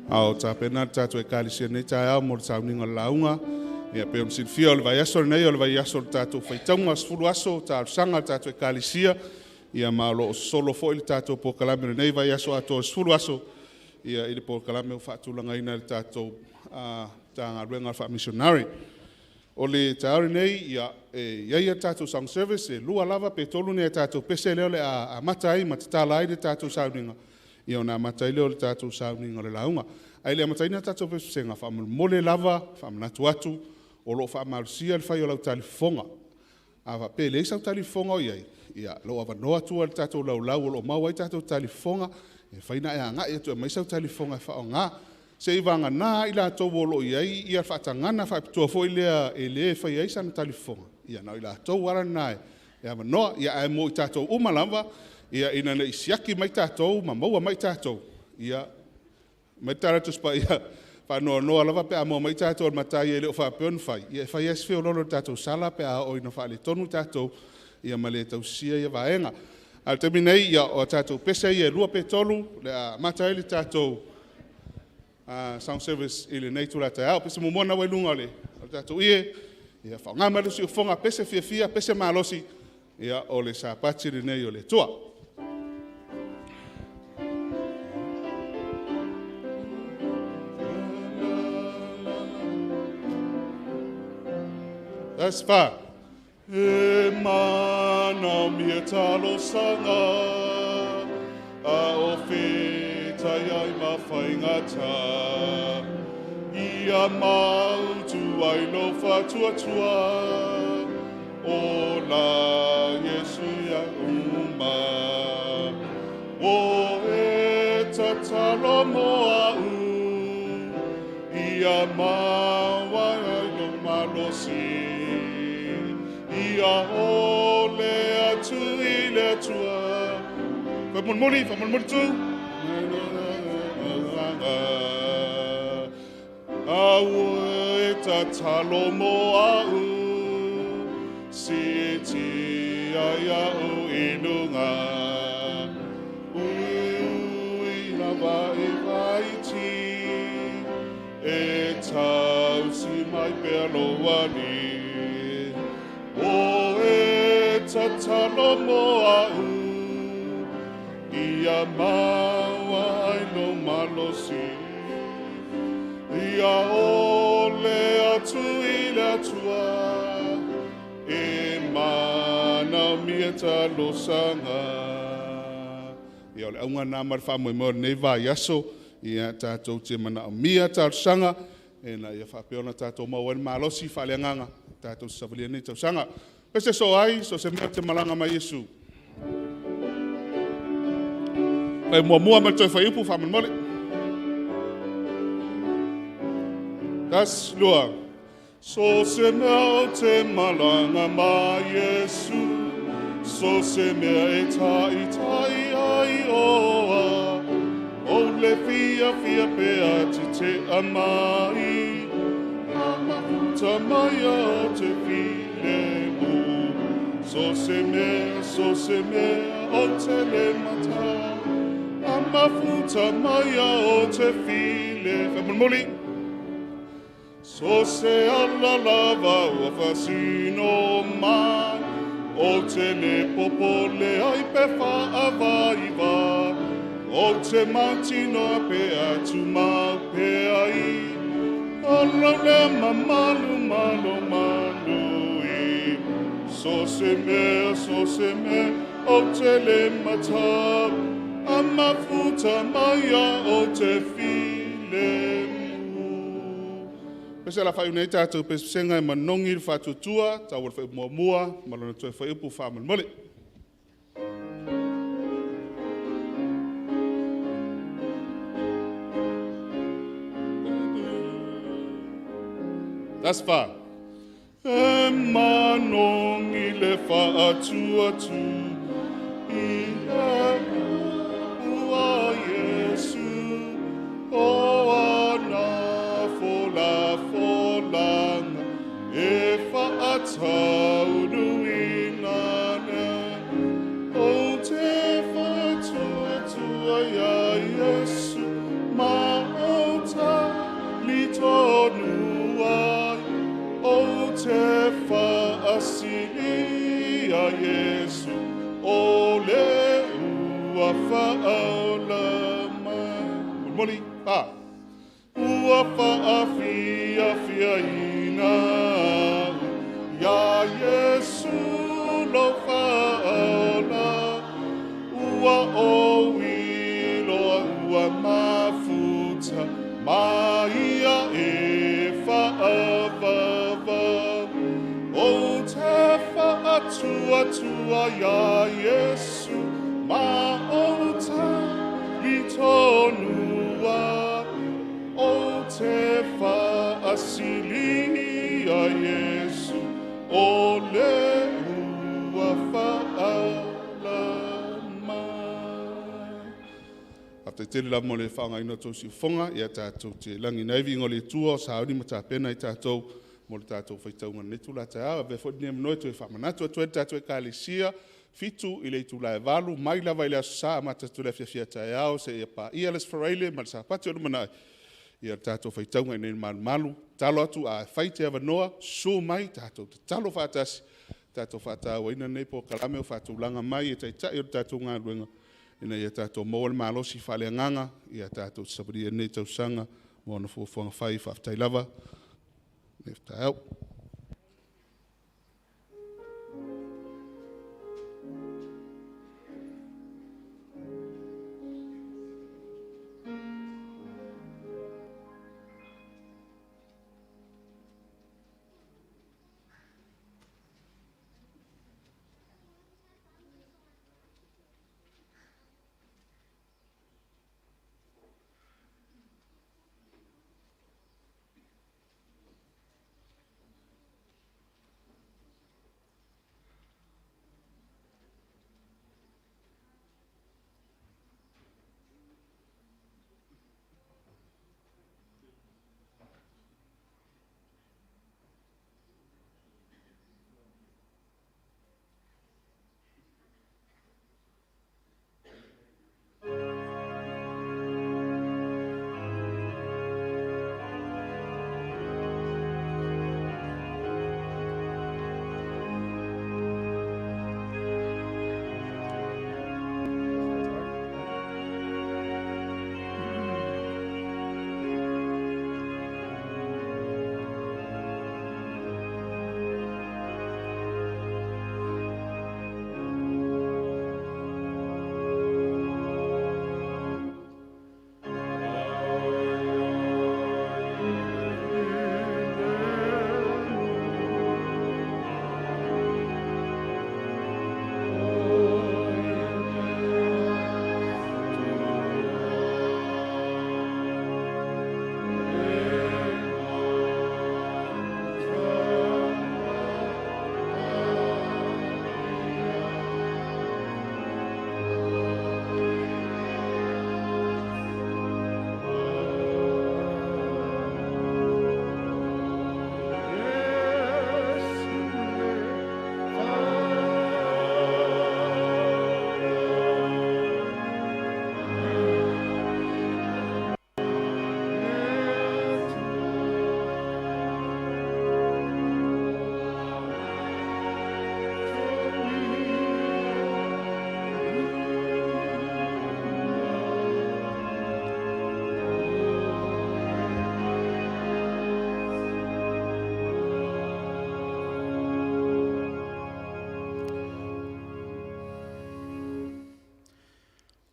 A o tapena le tatou ekalesia nei taeao mo le sauniga o le lauga. Ia pe ona silafia o le vaiaso lenei o le vaiaso o le tatou faitauga 10 aso talosaga a le tatou ekalesia. Ia ma o lo o sosolo foi le tatou polokalame i lenei vaiaso atoa 10 aso ia i le polokalame ua faatulagaina e le tatou Matagaluega Faa-Missionary. O le taeao lenei, ia, e i ai a tatou song service, e 2 lava pe 3 ni a tatou pese lea o le a amata ai ma tatala ai le tatou sauniga, ia ona amata ai lea o le tatou sauniga o le lauga. Ae le i amataina le tatou pesega, faamolemole lava, faamanatu atu, o lo o faamalosia le fai o lau talifofoga. A faapea e leai sau talifofoga o i ai, ia, o lo o avanoa tua i le tatou laulau o lo o maua ai tatou talifofoga, e mafai ona e agai atu e aumai sau talifofoga e faaaoga. Seiavagana i latou o lo o i ai le faatagaga faapitoa foi lea e le faia ai sana talifofoga, ia na o i latou lava na e avanoa. Ae mo i tatou uma lava, ina ne i siaki mai tatou ma maua mai tatou, ia, fai mai le tala a le Tusi Paia, faanoanoa lava pe a maua mai tatou e le matai e le o faapea ona fai, ia e fai lava si feoloolo o le tatou sala pe a oo ina faaletonu tatou ma le tausisia ia vaega. A o le taimi nei, o a tatou pese ia e 2 pe 3 o le a amata ai le tatou song service i lenei itula taeao. Pese muamua lena ua i luga o le tatou ie, ia faaaoga mai lou siufofoga, pese fiafia, pese malosi, ia o le Sapati lenei o le Atua. Verse 4. E manaomia talosaga a o fetai ai ma faigata ia mautu ai lo faatuatua o la Iesu ia uma o e tatalo mo au ia maua ai lo malosi ia ole atu i le Atua. Famulimuli, famulimuli tu. Au e tatalo mo au si ti ai au i lunga ui ui lava i vaiti e tausi mai pea lo ali o e tatalo mo au ia maua ai lo malosi ia ole atu i le Atua e manaomia talosaga. Ia o le auga lena ma le faamoemoe o lenei vaiaso, ia tatou te manaomia talosaga ina ia faapea ona tatou maua ai le malosi faaleagaga tatou te savalia nei tausaga. Pese so ai, so o se mea ou te malaga ma Iesu. Fai muamua ma le toe fuaiupu faamolemole. Tas, lua. So se mea o te malaga ma Iesu, so se mea e taitai ai oa, o le fia fia pea te te amai, a mafuta mai o te file mu. So se mea o te le mata, a mafuta mai o te file. Whamulimuli. So se ala lava ua fasino mai, o te le popo le ai pe whaavaiva, o te mautino pe atu mau pe ai, o lau lea mamalu malo malu i. So se mea, o te le mata, a mafuta mai o te file mu. Pese la whai unei tātou pesesenga e manongi le whatutua, tau o le whai muamua, ma lona toe whai upu whaamalimole. That's far. E manongi le whaatuatu i e ua Iesu o ana fola folanga e whaataunuina nea o te whatuatua ia Iesu ma o Iesu o le ua faaola mai. Mulimuli, fa. Ua faafiafiaina au iā Iesu lou faaola. Ua ou iloa ua mafuta ma ia e faaavaava. Ou te faatuatua iā Iesu ma ou talitonua. Ou te faasilia Iesu o le ua faaola mai. Faafetai tele lava mo le faaaogaina o tou siufofoga, ia tatou te lagi ai viiga o le Atua o sauni ma tapena i tatou mo le tatou faitauga i lenei itula taeao. Avea foi lenei avanoa e toe faamanatu atu ai le tatou Ekalesia, 7 i le itula e 8 mai lava i le Aso Sa amata atu i le afiafi a taeao seia paia le Aso Faraile ma le Sapati o lumanai, ia le tatou faitauga i inei i le Malumalu. Tatalo atu a fai te avanoa, susu mai, tatou tatalo faatasi, tatou faatauaina lenei polokalame o faatulaga mai e Taitai o le tatou galuega, ina ia tatou maua le malosi faaleagaga, ia tatou savalia i lenei tausaga mo ana fuafuaga fai. Faafetai lava. Lenei taeao.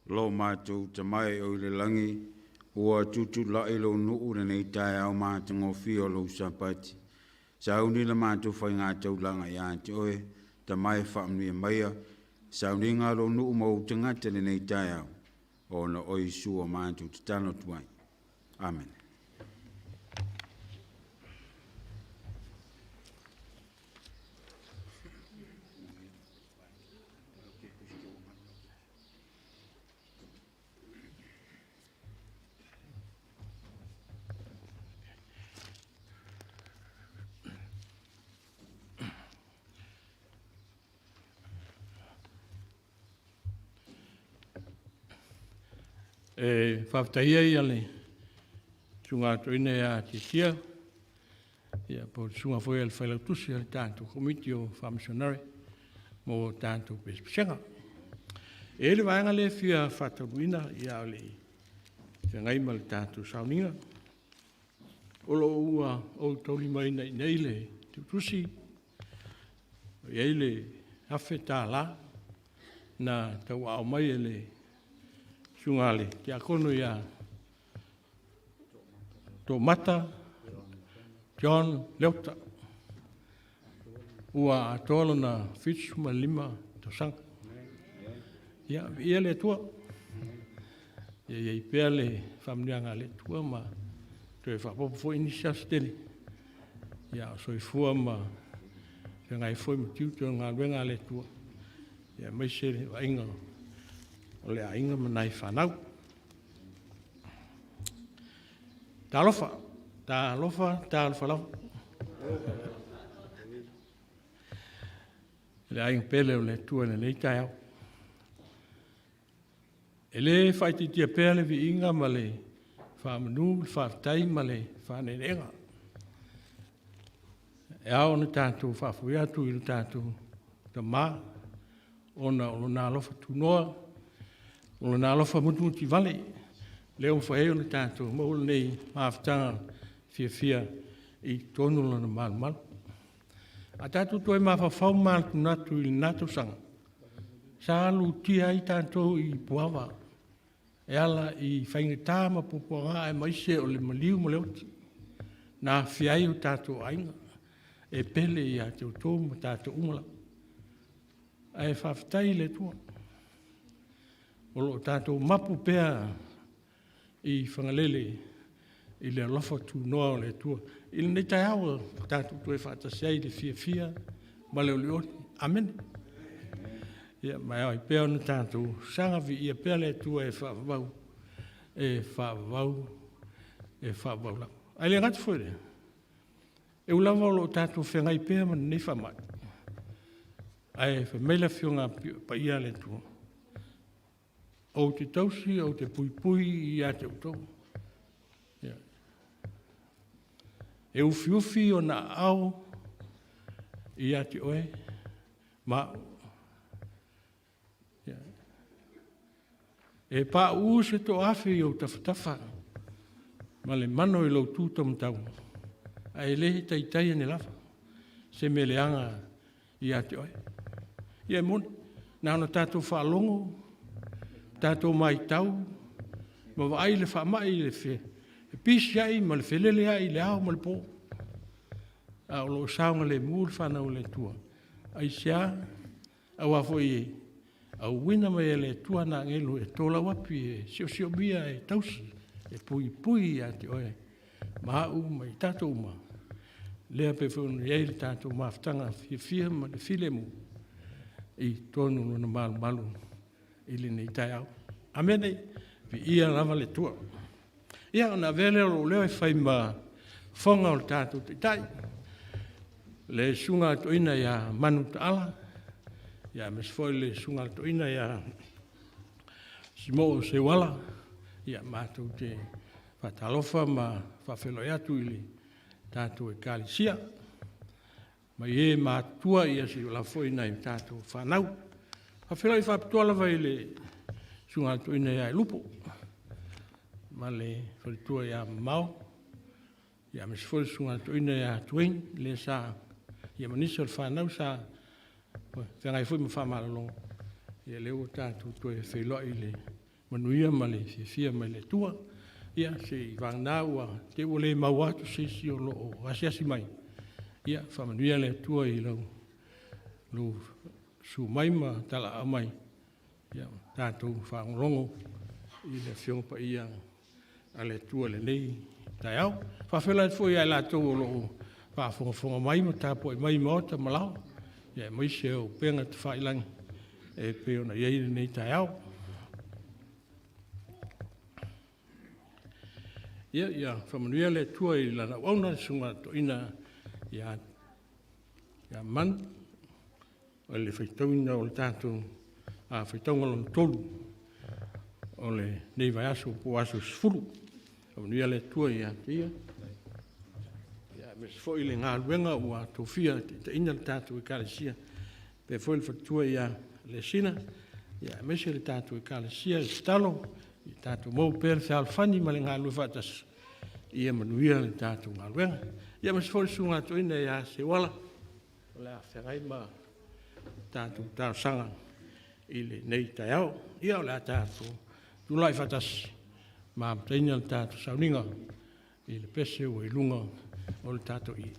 Lo matou Tama e oi le lagi, ua tutulai lou nuu lenei taeao matagofie o lou Sapati. Sauni le matou faigataulaga ia te oe, Tama e faamanuia maia, sauniga a lou nuu ma ou tagata lenei taeao, ona o Iesu ua matou tatalo atu ai. Amene. E faafetaia ia le susuga toeaina ia Tiatia, ia po o le susuga foi a le Failautusi o le tatou Komiti o Faa-Misionare. mo tatou pesepesega. E i ai le vaega lea e fia faataunuuina, a o le i feagai ma le tatou sauniga. O lo o ua ou taulimaina i inei le tusi o i ai le $1,000 na tauaao mai e le susuga a le Tiakono ia Toomata John Leota, ua atoa lona 75 tausaga. Ia, viia le Atua, ia i ai pea le faamanuiaga a le Atua ma toe faaopoopo foi nisi aso se tele, a o soifua ma feagai foi ma tiute o galuega a le Atua, aemaise le vaaiga o le aiga ma nai fanau. Talofa, talofa, talofa lava i le aiga pele o le Atua i lenei taeao. E le faaitiitia pea le viiga ma le faamanu, le faafetai ma le faaneeneega e ao ona tatou faafoi atu i lo tatou Tama ona o Lona alofa tunoa, o Lona alofa mutimutivale, lea ua mafai ai ona tatou maua lenei mafutaga fiafia i totonu o Lona malumalu. A tatou toe mafaufau ma manatunatu i lena tausaga, sa lutia ai tatou i puava e ala i faigata ma puapuaga aemaise o le maliu ma le oti na aafia ai o tatou aiga e pele ia te outou ma tatou uma lava. Ae faafetai i le Atua, o lo o tatou mapu pea i Fagalele i le alofa tunoa o le Atua. I lenei taeao ua tatou toe faatasi ai i le fiafia ma le olioli. Amene. Ia, ma e ao ai pea ona tatou saga viia pea le Atua e faavavau, e faavavau, e faavavau lava. Ae le gata foi i lea, e ui lava o lo o tatou feagai pea ma lenei faamai, ae fai mai le Afioga Paia a le Atua, ou te tausi, ou te puipui ia te outou. E ufiufi ona aao ia te oe ma au. E pauu se toafe i ou tafatafa ma le mano i lou tu taumatau, ae le taitai ane lava se mea leaga ia te oe. Ia e moni, na ona tatou faalogo, tatou matau ma vaai le faamai i le fepisiai ma le feleleai i le ao ma le po, a o lo o saogalemu le fanau a le Atua. Aisea? Aua foi e auina mai e le Atua ana agelu e tolauapi, e siosiomia, e tausi, e puipui ia te oe ma au ma i tatou uma, lea pei foi ona i ai le tatou mafutaga fiafia ma le filemu i totonu o Lona malumalu i lenei taeao. Amene. Viia lava le Atua. Ia, ona avea lea o lou leo e fai ma fofoga o le tatou Taitai, le susuga a toeaina ia Manu Taala, aemaise foi le susuga a le toeaina ia Simoo Seuala. Ia, matou te faatalofa ma faafeiloai atu i le tatou Ekalesia, mai e matutua seia oo lava foi i nai a tatou fanau. E faafeiloai faapitoa lava i le susuga i le toeaina ia Lupo ma le faletua ia Mamao, aemaise foi le susuga i le toeaina ia Tuaine, le sa, ia ma nisi o le fanau sa feagai foi ma faamalologa, ia lea ua tatou toe feiloai i le manuia ma le fiafia mai le Atua. Ia, seiavagana ua te i ua le maua atu se isi o lo o asiasi mai, ia faamanuia le Atua i lou susu mai ma talaaa mai, ia tatou faalogologo i le Afioga Paia a le Atua i lenei taeao. E faafeiloai atu foi ia i latou o lo o faafogafoga mai ma tapuai mai i maota ma laoa, aemaise o upega tafailagi e pei ona i ai lenei taeao. Ia faamanuia le Atua i lana auauna, le susuga i le toeaina ia Manu, o le faitauina o le tatou faitauga lona tolu o lenei vaiaso po o aso 10. Faamanuia le Atua ia te ia, aemaise foi le galuega ua tofia e taitaiina le tatou Ekalesia. Pea foi le faletua ia Lesina, ia aemaise le tatou Ekalesia i tatalo, ia tatou maua pea le fealofani ma le galulue faatasi, ia manuia le tatou galuega. Ia aemaise foi le susuga toeaina ia Seuala, o le a feagai ma tatou talosaga i lenei taeao. Ia o le a tatou tulai faatasi ma amataina le tatou sauniga i le pese ua i luga o le tatou ie.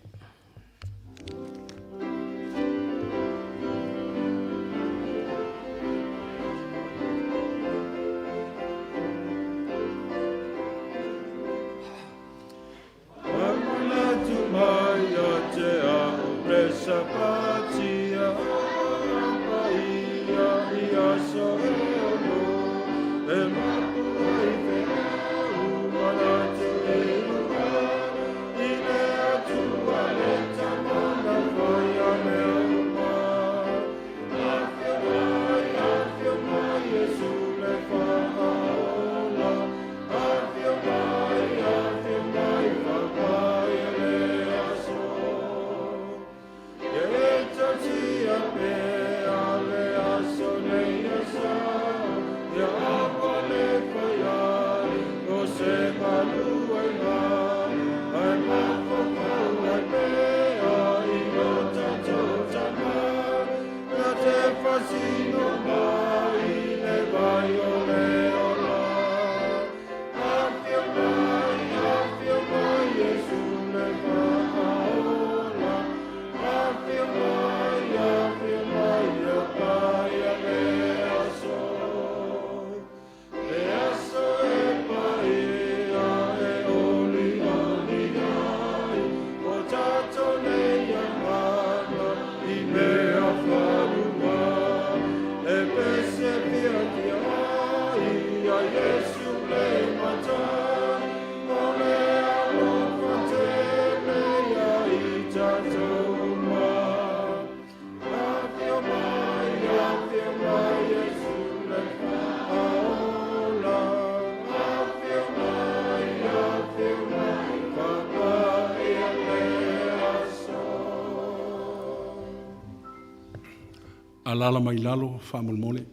Alaala mai lalo faamolemole.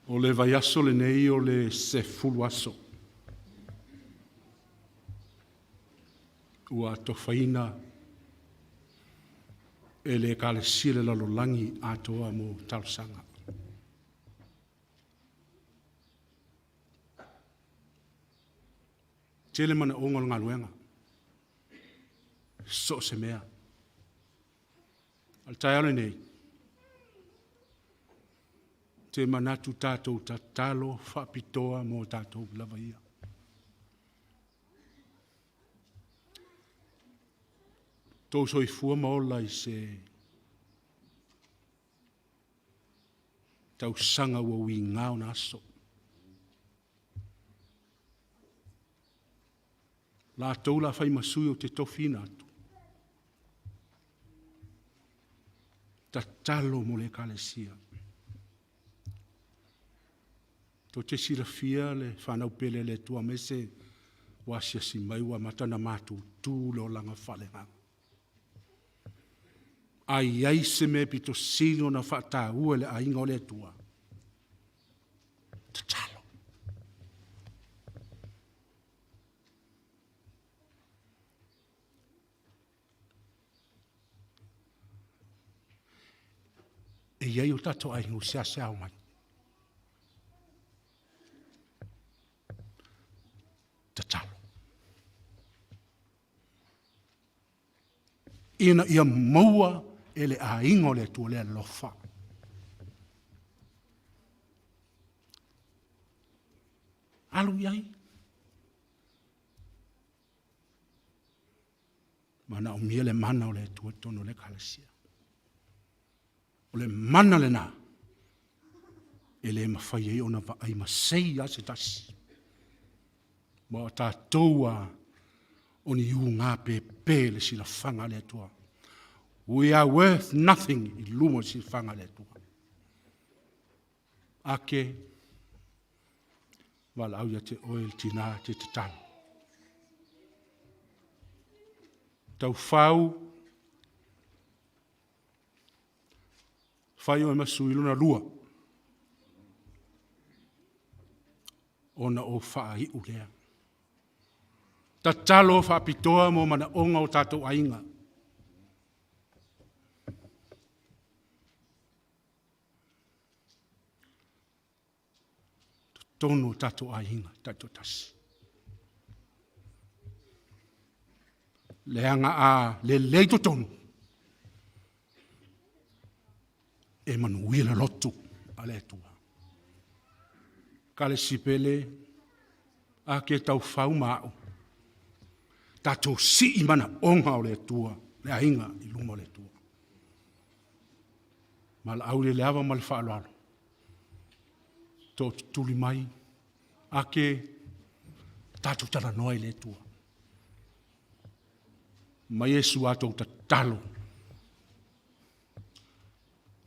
O le vaiaso lenei o le 10 aso ua atofaina e le Ekalesia le lalolagi atoa mo talosaga. Tele manaoga o le galuega, so o se mea. A o le taeao lenei, ou te manatu tatou tatalo faapitoa mo tatou lava ia. Outou soifua ma ola i se tausaga ua uiga ona aso. Latou la fai ma sui ou te tofiina atu, tatalo mo le Ekalesia. Tou te silafia le fanau pele a le Atua aemaise ua asiasi mai ua amata ona matutu le olaga faaleagaga. A i ai se mea e pito sili ona faataua e le aiga o le Atua, tatalo. E i ai o tatou aiga ua seasea omai. Tatalo. Ina ia maua e le aiga o le Atua le alofa. Alu i ai. Manaomia le mana o le Atua i totonu o le Ekalesia. O le mana lena e le mafai ai ona vaai masei lava se tasi. Ma o tatou a o ni uga pepe le silafaga a le Atua. We are worth nothing i luma o le silafaga a le Atua. Ake, valaau ia te oe le tina te tatalo. Taufau, fai oe ma sui lona lua, ona ou faaiu lea. Tatalo faapitoa mo manaoga o tatou aiga. Totonu o tatou aiga taitoatasi. Leaga a lelei totonu, e manuia le loto a le Atua. Ekalesia pele, a ke taufau ma au, tatou sii manaoga o le Atua, le aiga i luma o le Atua. Valaau i le ava ma le faaaloalo, tootutuli mai, ake tatou talanoa i le Atua. Ma Iesu a outou tatalo,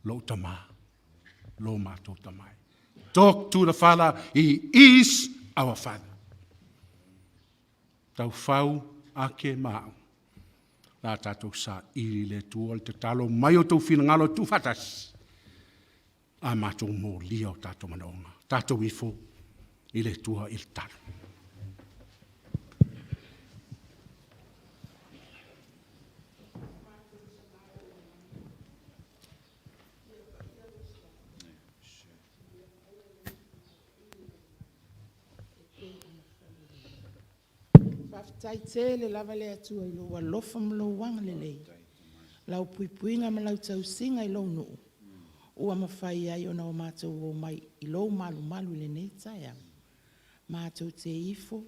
lou tama, lo matou tama. Talk to the Father, He is our Father. Taufau ake ma au, la tatou saili le Atua le tatalo mai o tou finagalo tuufaatasi, a matou molia o tatou manaoga. Tatou ifo i le Atua i le tatalo. Faafetai tele lava le Atua i lou alofa ma lou agalelei, lau puipuiga ma lau tausiga i lou nuu, ua mafai ai ona o matou omai i lou malumalu i lenei taeao, matou te ifo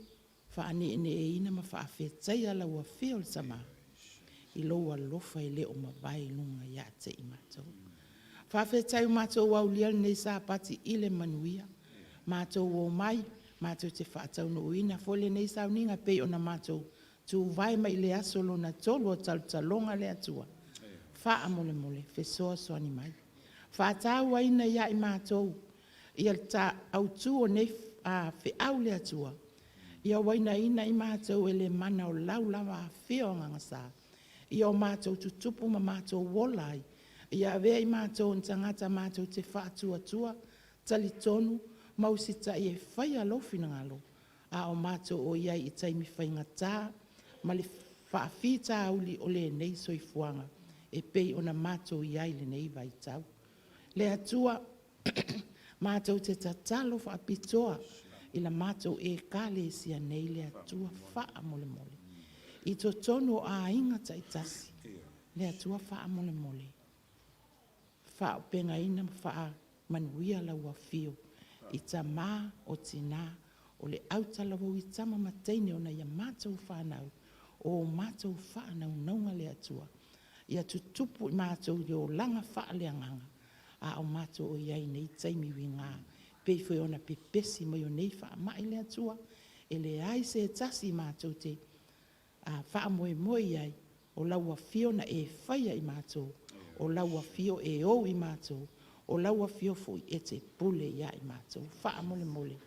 faaneeneeina ma faafetaia lau afio o le Tama i lou alofa e le o mavae i luga ia te i matou. Faafetai ua matou aulia lenei Sapati i le manuia, matou omai matou te faataunuuina foi lenei sauniga e pei ona matou tuvae mai le aso lona 3 o talotaloga le Atua. Faamolemole fesoasoani mai. Faatauaina ia i matou ia le autu o nei feau le Atua, ia wainaina i matou e le mana o lau lava afio Agaga Sa, ia o matou tutupu ma matou ola ai, ia avea i matou o tagata matou te faatuatua, talitonu ma usitai e faia lou finagalo, a o matou o i ai i taimi faigata ma le faafitauli o lenei soifuaga e pei ona matou i ai i lenei vaitau. Le Atua, matou te tatalo faapitoa i la matou Ekalesia nei, le Atua faamolemole. I totonu o aiga taitasi, le Atua faamolemole, faaauupegaina ma faamanuia lau afio i tama, o tina, o le autalavou i tama ma teine o nai a matou fanau, o matou faanaunauga le Atua, ia tutupu i matou i le olaga faaleagaga, a o matou o i ai i nei taimi uiga, pei foi ona pepesi mai o nei faamai le Atua, e leai se tasi matou te faamoemoe i ai, o lau afio na e faia i matou, o lau afio e ou i matou, o lau afio foi e te pule ia i matou. Faamolemole,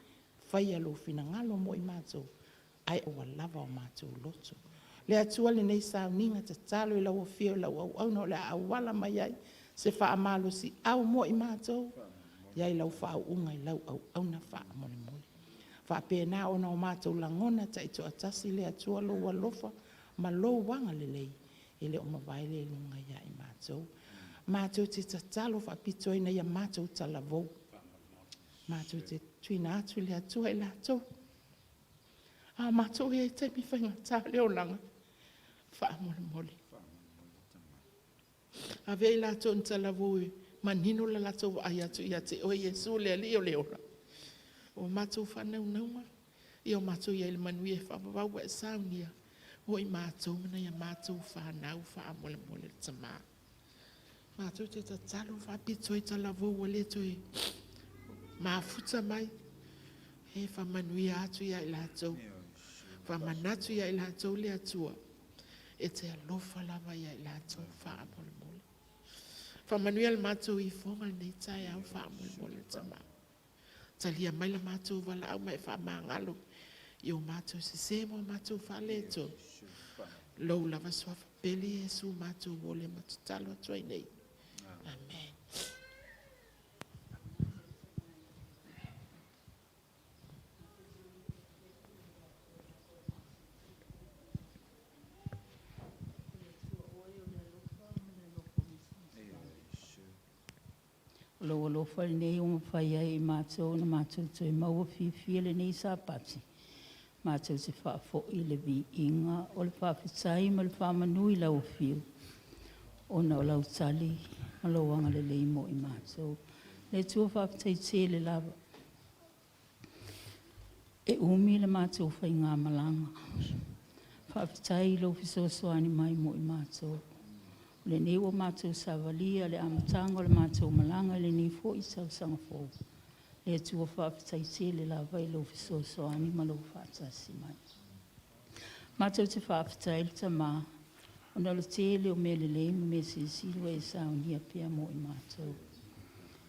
faia lou finagalo mo i matou, ae ua lava o matou loto. Le Atua lenei sauniga tatalo i lau afio i lau auauna o le a auala mai ai se faamalosiau mo i matou, i ai lau faauuga i lau auauna faamolemole. Faapena ona o matou lagona taitoatasi le Atua lou alofa ma lou agalelei, e le o mavae le luga ia i matou. Matou te tatalo faapitoa ina ia matou talavou, matou te tuuina atu i le Atua i latou. A matou i ai i taimi faigata o le olaga, faamolemole. Avea i latou ni talavou e manino le latou vaai atu ia te oe Iesu le Alii o le ola. O matou faanaunauga, ia o matou i ai i le manuia e faavavau ua e saunia, mo i matou ma nai a matou fanau faamolemole le Tama. Matou te tatalo faapitoa i talavou ua le toe mafuta mai, e faamanuia atu ia i latou, faamanatu ia i latou le Atua, e te alofa lava ia i latou faamolemole. Faamanuia le matou ifoga lenei taeao faamolemole le Tama. Talia mai le matou valaau ma e faamagalo i o matou sese ma o matou faaletonu. Lou lava suafa pele Iesu matou ole ma tatalo atu ai nei. Amen. O lou alofa lenei ua mafai ai e matou ona matou toe maua fiafia lenei Sapati, matou te faafoi le viiga o le faafetai ma le faamanu i lau afio, ona o lau tali ma lou agalelei mo i matou. Le Atua faafetai tele lava. E umi le matou faigamalaga. Faafetai i lou fesoasoani mai mo i matou. O lenei ua matou savalia le amataga o le matou malaga i lenei foi tausaga fou. Le Atua faafetai tele lava i lou fesoasoani ma lou faatasi mai. Matou te faafetai i le Tama ona o le tele o mea lelei ma mea silisili ua e saunia pea mo i matou.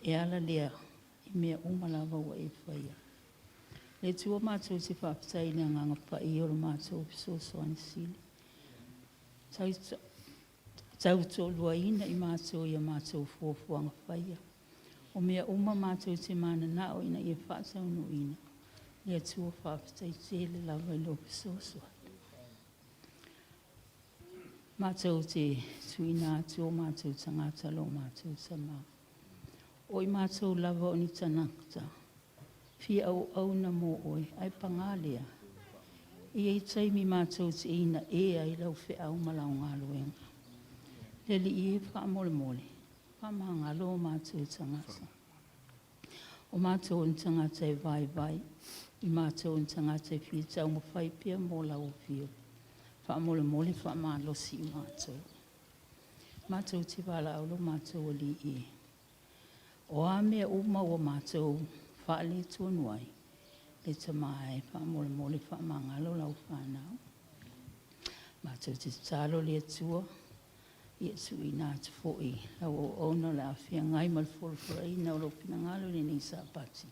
E ala lea i mea uma lava ua e faia. Le Atua matou te faafetai i le Agaga Paia o le matou fesoasoani sili. Tautoaluaina i matou i a matou fuafuaga faia. O mea uma matou te mananao ina ia faataunuuina, le Atua faafetai tele lava i lou fesoasoani. Matou te tuuina atu o matou tagata lo matou Tama. O i matou lava o ni tagata fia auauna mo oe, ae paga lea, e i ai taimi matou te inae ai i lau feau ma lau galuega. Le Alii e faamolemole, faamagalo o matou tagata. O matou o ni tagata e vaivai, o matou o ni tagata e fia taumafai pea mo lau afio. Faamolemole faamalosi i matou. Matou te valaau lo matou Alii e. O a mea uma ua matou faaletonu ai, e Tama e, faamolemole faamagalo lau fanau. Matou te tatalo le Atua, ia tuuina atu foi lau auauna o le a feagai ma le folafolaina o lou finagalo i lenei Sapati,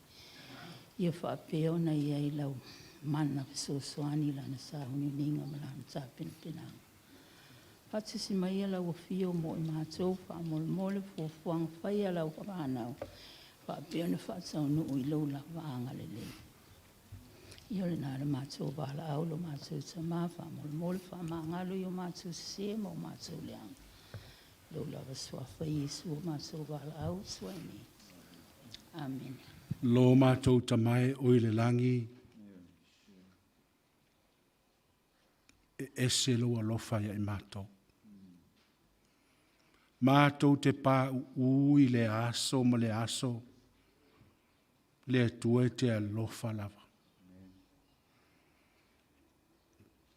ia faapea ona i ai lau mana fesoasoani i lana sauniuniga ma lana tapenapenaga. Faatasi maia lau afio mo i matou faamolemole fuafuaga fai a lau fanau, faapea ona faataunuu i lou lava agalelei. Ia o lena la matou valaau lo matou Tama, faamolemole faamagalo i o matou sese ma o matou leaga. I lou lava Suafa Iesu ua matou valaau atu ai nei. Amene. Lo matou Tama e oi le lagi, e ese lou alofa ia i matou. Matou te pauu i le aso ma le aso, le Atua e te alofa lava.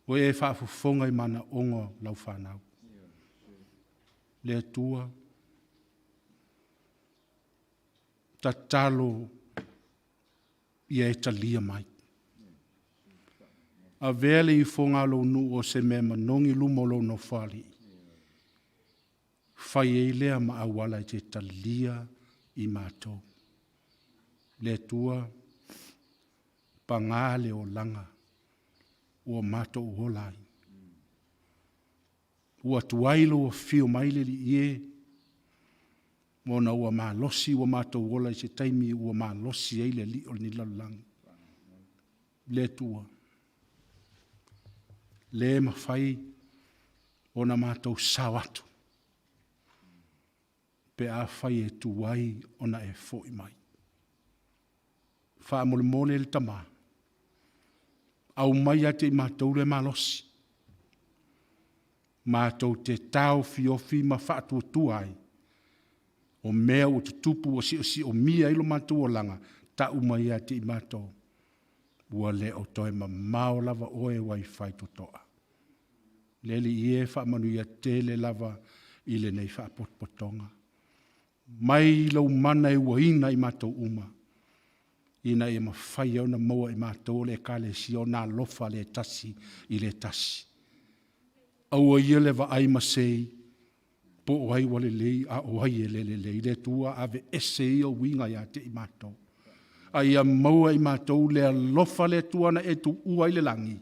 Ua e faafofoga i manaoga o lau fanau. Le Atua, tatalo ia e talia mai. Avea le ifoga a lou nuu o se mea manogi i luma o lou Nofoalii, fai ai lea ma auala e te talia i matou. Le Atua, paga le olaga ua matou ola ai. Ua tuai lou afio mai le Alii e, ona ua malosi ua matou ola i se taimi ua malosi ai le alii o lenei lalolagi. Le Atua, le mafai ona matou sao atu pe afai e tuai ona e foi mai. Faamolemole le Tama, aumai ia te i matou le malosi, matou te taofiofi ma faatuatua ai, o mea ua tutupu ua siosiomia ai lo matou olaga, tau mai ia te i matou, ua le o toe mamao lava oe ua i faitotoa. Le Alii e, faamanuia tele lava i lenei faapotopotoga. Mai lou mana e uaina i matou uma, ina ia mafai ona maua e matou o le Ekalesia ona alofa le tasi i le tasi. Aua ia le vaai masei po o ai ua lelei a o ai e le lelei. Le Atua, aveese ia uiga ia te i matou. A ia maua e i matou le alofa le Atua na e tuua ai le lagi.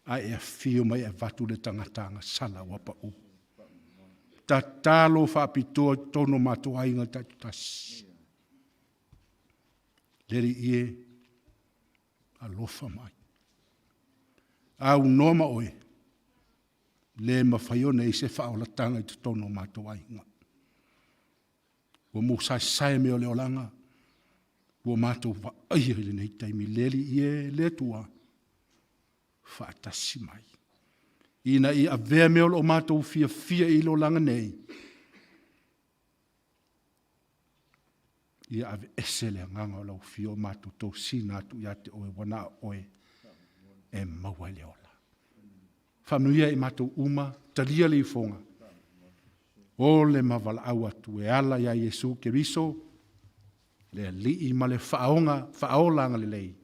Ae e afio mai e avatu le tagata agasala ua pau. Tatalo faapitoa i totonu o matou aiga taitasi. Le Alii e, alofa mai. Aunoa ma oe, le mafai ona i ai se faaolataga i totonu o matou aiga. Ua musaesae mea o le olaga, ua matou vaaia i lenei taimi, le Alii e, le Atua, faatasi mai. Ina ia avea mea o lo o matou fiafia i le olaga nei, ia aveese le agaga o lau afio o matou tosina atu ia te oe, ua na o oe e maua ai le ola. Faamanuia i matou uma, talia le ifoga, o le mavalaau atu e ala ia Iesu Keriso, le Alii ma le Faaoga, Faaola agalelei.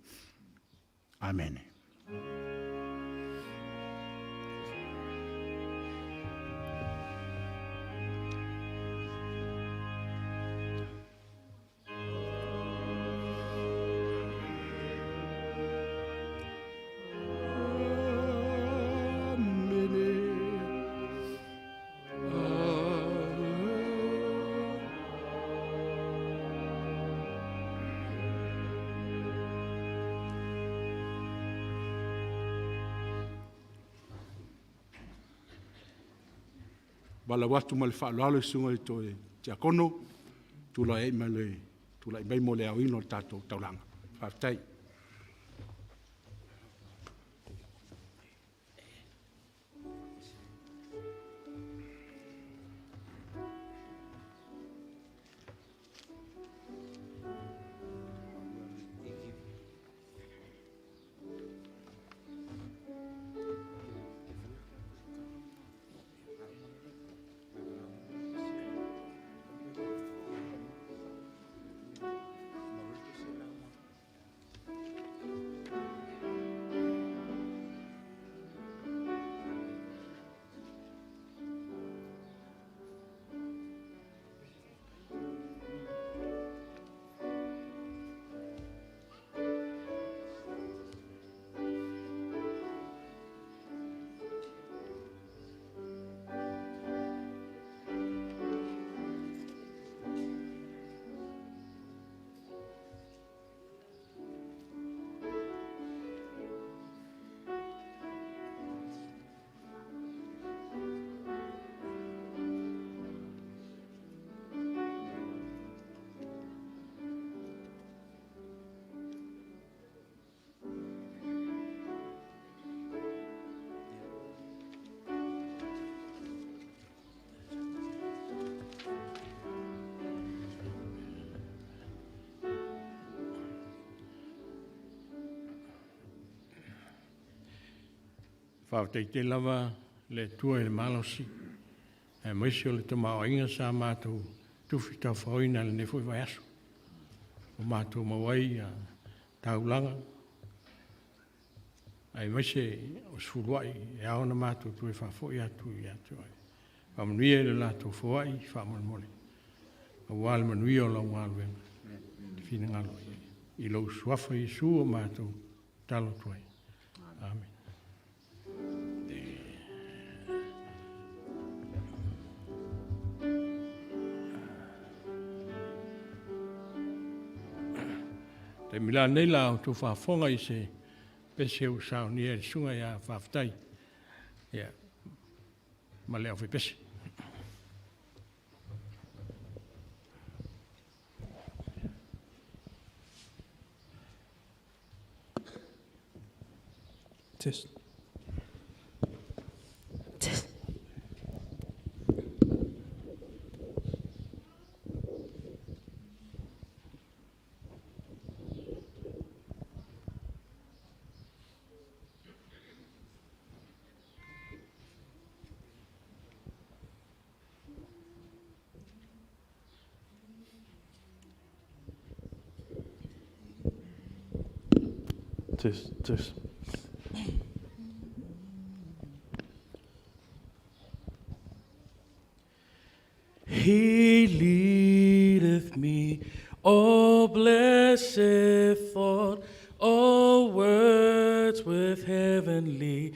Amene. Valaau atu ma le faaaloalo i le susuga i le toe tiakono, tulai mai mo le aoina o le tatou taulaga. Faafetai. Faafetai tele lava le Atua i le malosi aemaise o le tamaoaiga sa matou tufi taufaoina i lenei foi vaiaso. Ua matou maua ai taulaga aemaise o se fuluai e ao ona matou toe faafoi atu ia te Oe. Faamanuia i le latou foai faamolemole, aua le manuia o lau galuega, te finagalo i ai. I lou suafa Iesu o matou tatalo atu ai. Amene. Taimi la nei la outou faafofoga i se pese ua saunia e le susuga ia Faafetai ia, ma le aufaipese. Test. Test. Test, test. He leadeth me, O blessed thought, O words with heavenly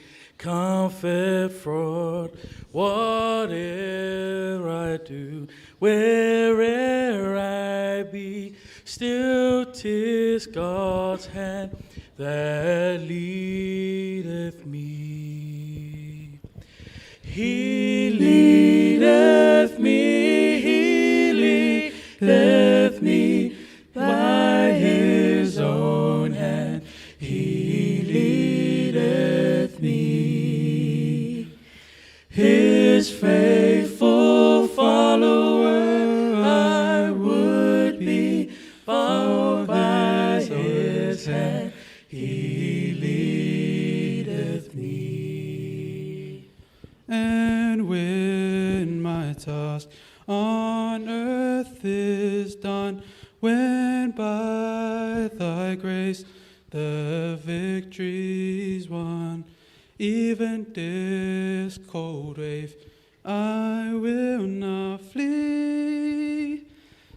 Whate'er I do, where'er I be, still 'tis God's hand that leadeth me. He leadeth me, he leadeth me by his own hand. He leadeth me. His faithful follower I would be, for by his hand he leadeth me. And when my task on earth is done, when by thy grace the victory's won, even this cold wave I will not flee,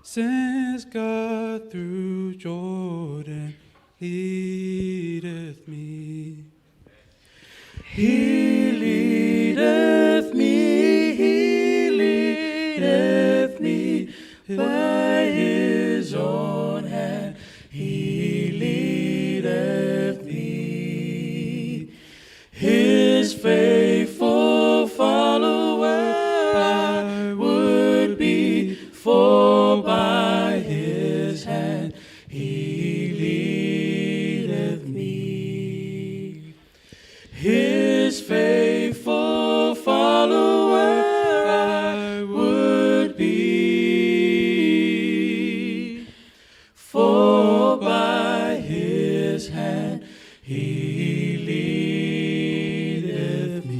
since God through Jordan leadeth me. He leadeth me, he leadeth me by his own hand. He leadeth me. His faithful follower I would be, for by his hand he leadeth me. His faithful follower I would be, for by his hand he leadeth me.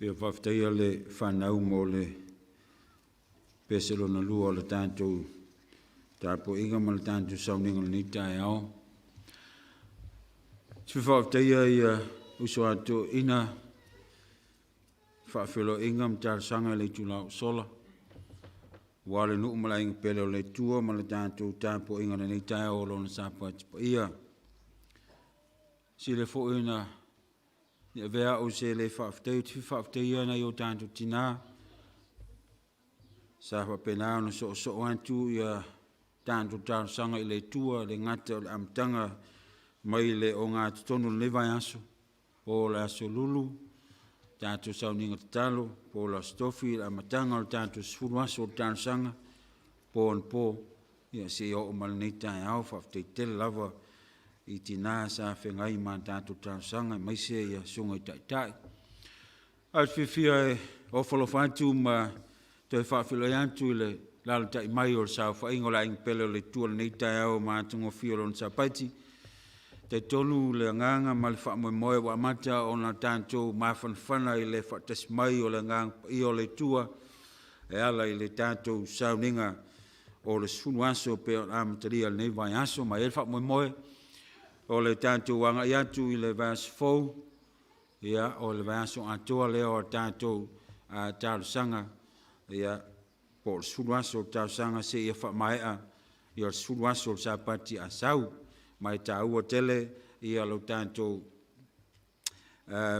Ia faafetaia le fanau mo le pese lona lua o le tatou tapuaiga ma le tatou sauniga o lenei taeao. Se faafetaia ia uso a toeaiina faafeiloaiga ma talosaga i le itula ua sola, aua le nuu ma le aiga pele o le Atua ma le tatou tapuaiga i lenei taeao o Lona Sapati Paia. Sili foi na i avea au se le faafetai, ou te fia faafetaia nai o tatou tina sa faapena ona soosoo atu ia tatou talosaga i le Atua, le gata o le amataga mai le ogatotonu o lenei vaiaso, po o le Aso Lulu, tatou sauniga tatalo, po o le Aso Tofi, le amataga o le tatou 10 aso o le talosaga, po anapo, ia seia oo mai lenei taeao. Faafetai tele lava i tina sa feagai ma tatou talosaga, aemaise ia susuga i taitai. Ae ou te fiafia e ofo alofa atu ma toe faafeiloai atu i le lalatai mai o le saofaiga o le aiga pele o le Atua i lenei taeao ma atogofie o Lona Sapati. Talitonu le agaga ma le faamoemoe ua amata ona tatou mafanafana i le faatasi mai o le agaga paia o le Atua e ala i le tatou sauniga o le 10 aso pei ona amatalia i lenei vaiaso. Ma e i ai le faamoemoe o le tatou agai atu i le vaiaso fou, ia, o le vaiaso atoa lea o tatou talosaga, ia, po o le 10 aso o le talosaga seia faamaea ia le 10 aso o le Sapati a sau. Ma e taua tele ia lo tatou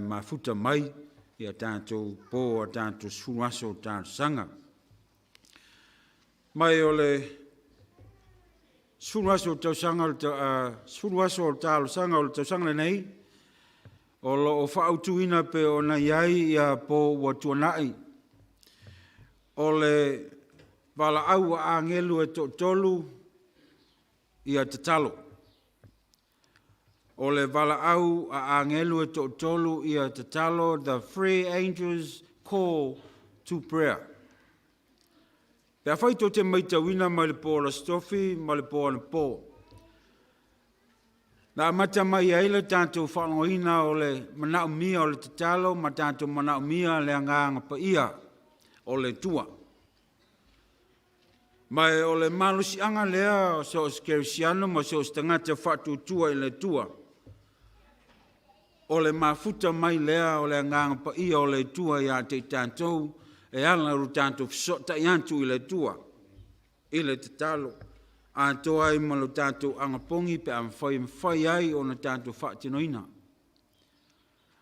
mafuta mai ia tatou po a tatou 10 aso o talosaga. Mai o le 10 aso o tausaga, 10 aso o talosaga o le tausaga lenei, o lo o faautuina pe ona i ai ia po ua tuanai o le valaau a agelu e toatolu ia tatalo. O le valaau a agelu e toatolu ia tatalo, the three angels call to prayer. Pe afai tou te maitauina mai le po o le Aso Tofi ma le po anapo, na amata mai ai le tatou faalogoina o le manaomia o le tatalo ma tatou manaomia le agaga paia o le Atua. Ma o le malosiaga lea o so o se kerisiano ma so o se tagata faatuatua i le Atua. O le mafuta mai lea o le Agaga Paia o le Atua iā te i tatou, e ala i lo tatou fesootai atu i le Atua i le tatalo, atoa ai ma lo tatou agapogi pe a mafai e mafai ai ona tatou faatinoina.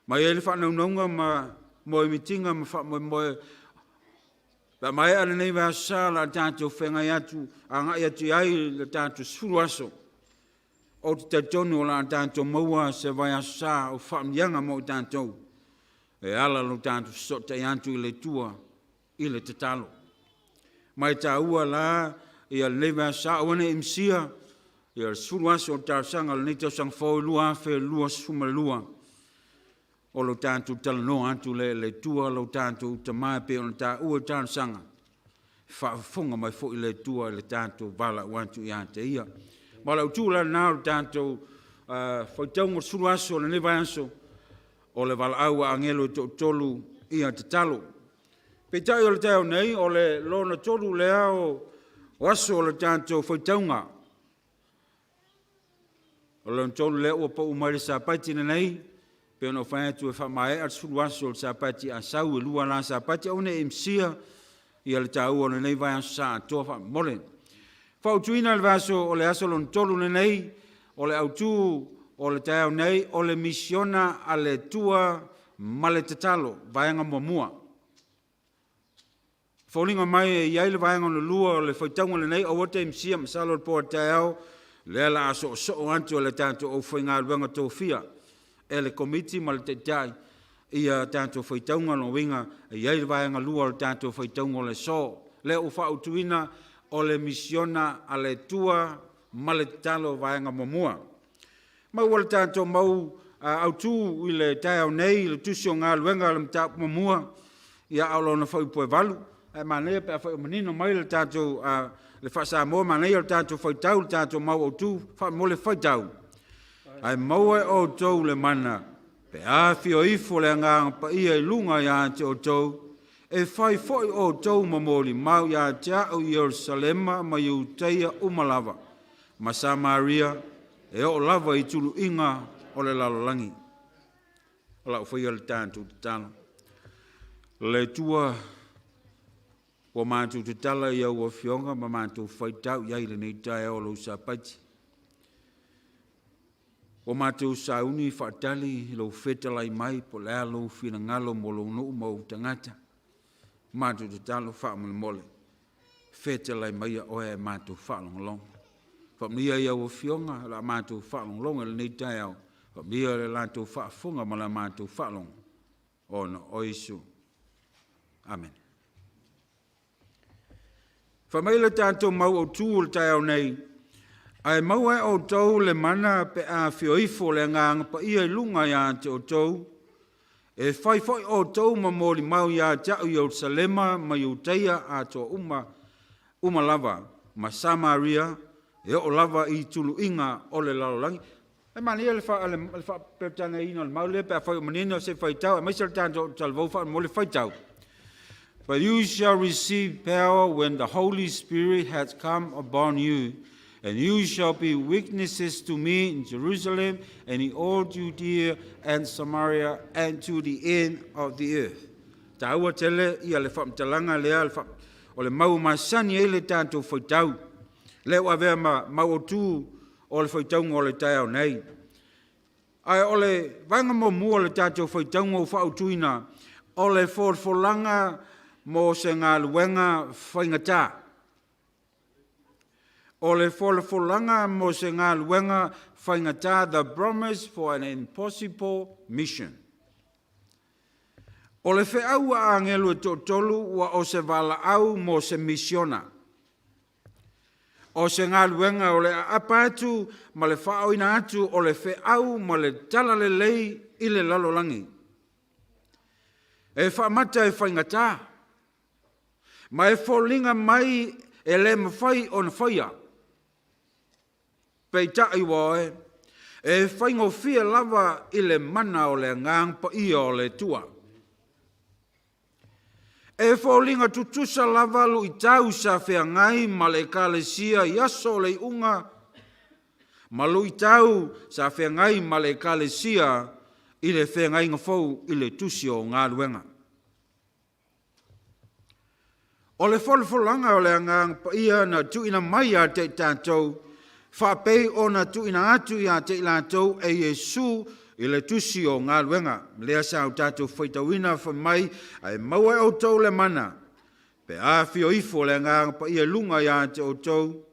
Ma e i ai le faanaunauga ma moemitiga ma faamoemoe pe a maea lenei vaiaso sa o le a tatou feagai atu agai atu i ai le tatou 10 aso. Ou te talitonu o le a tatou maua se vaiaso sa o faamanuiaga mo i tatou e ala lo tatou fesootai atu i le Atua i le tatalo. Ma e taua la ia lenei vaiaso sa, aua ne i misia ia le 10 aso o le talosaga o lenei tausaga fou 2022, o lo tatou talanoa atu lea i le Atua lo tatou Tama e pei ona taua i talosaga, e faafofoga mai foi le Atua i le tatou valaau atu ia te Ia. Ma o le autu la lena o le tatou faitauga o le 10 aso o lenei vaiaso, o le valaau a agelo e toatolu ia tatalo. Peitai o le taeao nei, o le lona tolu lea o aso o le tatou faitauga. O le lona tolu lea ua pau mai le Sapati lenei, pei ona ou fai atu e faamaea le 10 aso o le Sapati a sau e lua la Sapati, aua ne i misia ia le taua o lenei vaiaso sa atoa faamolemole. Fautuina le vaiaso o le aso lona tolu lenei, o le autu o le taeao nei, o le misiona a le Atua ma le tatalo, vaega muamua. Foliga mai e i ai le vaega lona lua o le faitauga lenei, aua te misia, masalo le po a taeao, lea la a soosoo atu e le tatou aufaigaluega tofia e le komiti ma le taitai ia tatou faitauga lona uiga e i ai le vaega lua o le tatou faitauga o le aso. Lea ua faautuina o le misiona a le Atua ma le tatalo vaega muamua. Ma ua le tatou mau autu i le taeao nei i le tusi o galuega o le mataupu muamua, ia a o lona fuaiupu e 8, ae manaia pe afai o manino mai le tatou le faa-Samoa, manaia le tatou faitau, le tatou mau autu faamolemole faitau. Ae maua e outou le mana pe afio ifo le Agaga Paia i luga ia te outou, e fai foi outou ma molimau ia te a'u i Ierusalema ma Iutaia uma lava, ma Samaria, e oo lava i tuluiga o le lalolagi. O lau faia le tatou tatalo. Le Atua, ua matou tatala i au afioga ma matou faitau i ai lenei taeao o lou Sapati. Ua matou sauni faatali i lou fetalai mai po o le a lou finagalo mo lou nuu ma ou tagata. Matou tatalo faamolemole, fetalai maia oe ae matou faalogologo. Faamanuia i au afioga la matou faalogologo i lenei taeao, faamanuia le latou faafofoga ma la matou faalogo, ona o Iesu. Amene. Fai mai le tatou mau autu o le taeao nei, ae maua e outou le mana pe a afio ifo le Agaga Paia i luga ia te outou, e fai foi outou ma molimau ia te a'u i Ierusalema ma Iutaia atoa uma, uma lava, ma Samaria, e oo lava i tuluiga o le lalolagi. E manaia le faaperetaniaina o le mau lea pe afai o manino se faitau, aemaise le tatou talavou faamolemole faitau. But you shall receive power when the Holy Spirit has come upon you, and you shall be witnesses to me in Jerusalem and in all Judea and Samaria and to the end of the earth. Taua tele ia le faamatalaga lea o le mau masani ai le tatou faitau. Lea ua avea ma mau autu o le faitauga o le taeao nei. Ae o le vaega muamua o le tatou faitauga ua faautuina, o le folafolaga mo se galuega faigata. O le folafolaga mo se galuega faigata, the promise for an impossible mission. O le feau a agelu e toatolu ua o se valaau mo se misiona. O se galuega o le aapa atu ma le faaoina atu o le feau ma le talalelei i le lalolagi. E faamata e faigata, ma e foliga mai e le mafai ona faia. Peitai ua oe, e faigofie lava i le mana o le Agaga Paia o le Atua. E foliga tutusa lava luitau sa feagai ma le Ekalesia i aso o le iuga ma luitau sa feagai ma le Ekalesia i le feagaiga fou i le Tusi o Galuega. O le folafolaga o le Agaga Paia na tuuina mai ia te i tatou, faapei ona tuuina atu ia te i latou e Iesu i le Tusi o Galuega, lea sa o tatou faitauina fai mai, Ae maua e outou le mana, pe a afio ifo le Agaga Paia i luga ia te outou,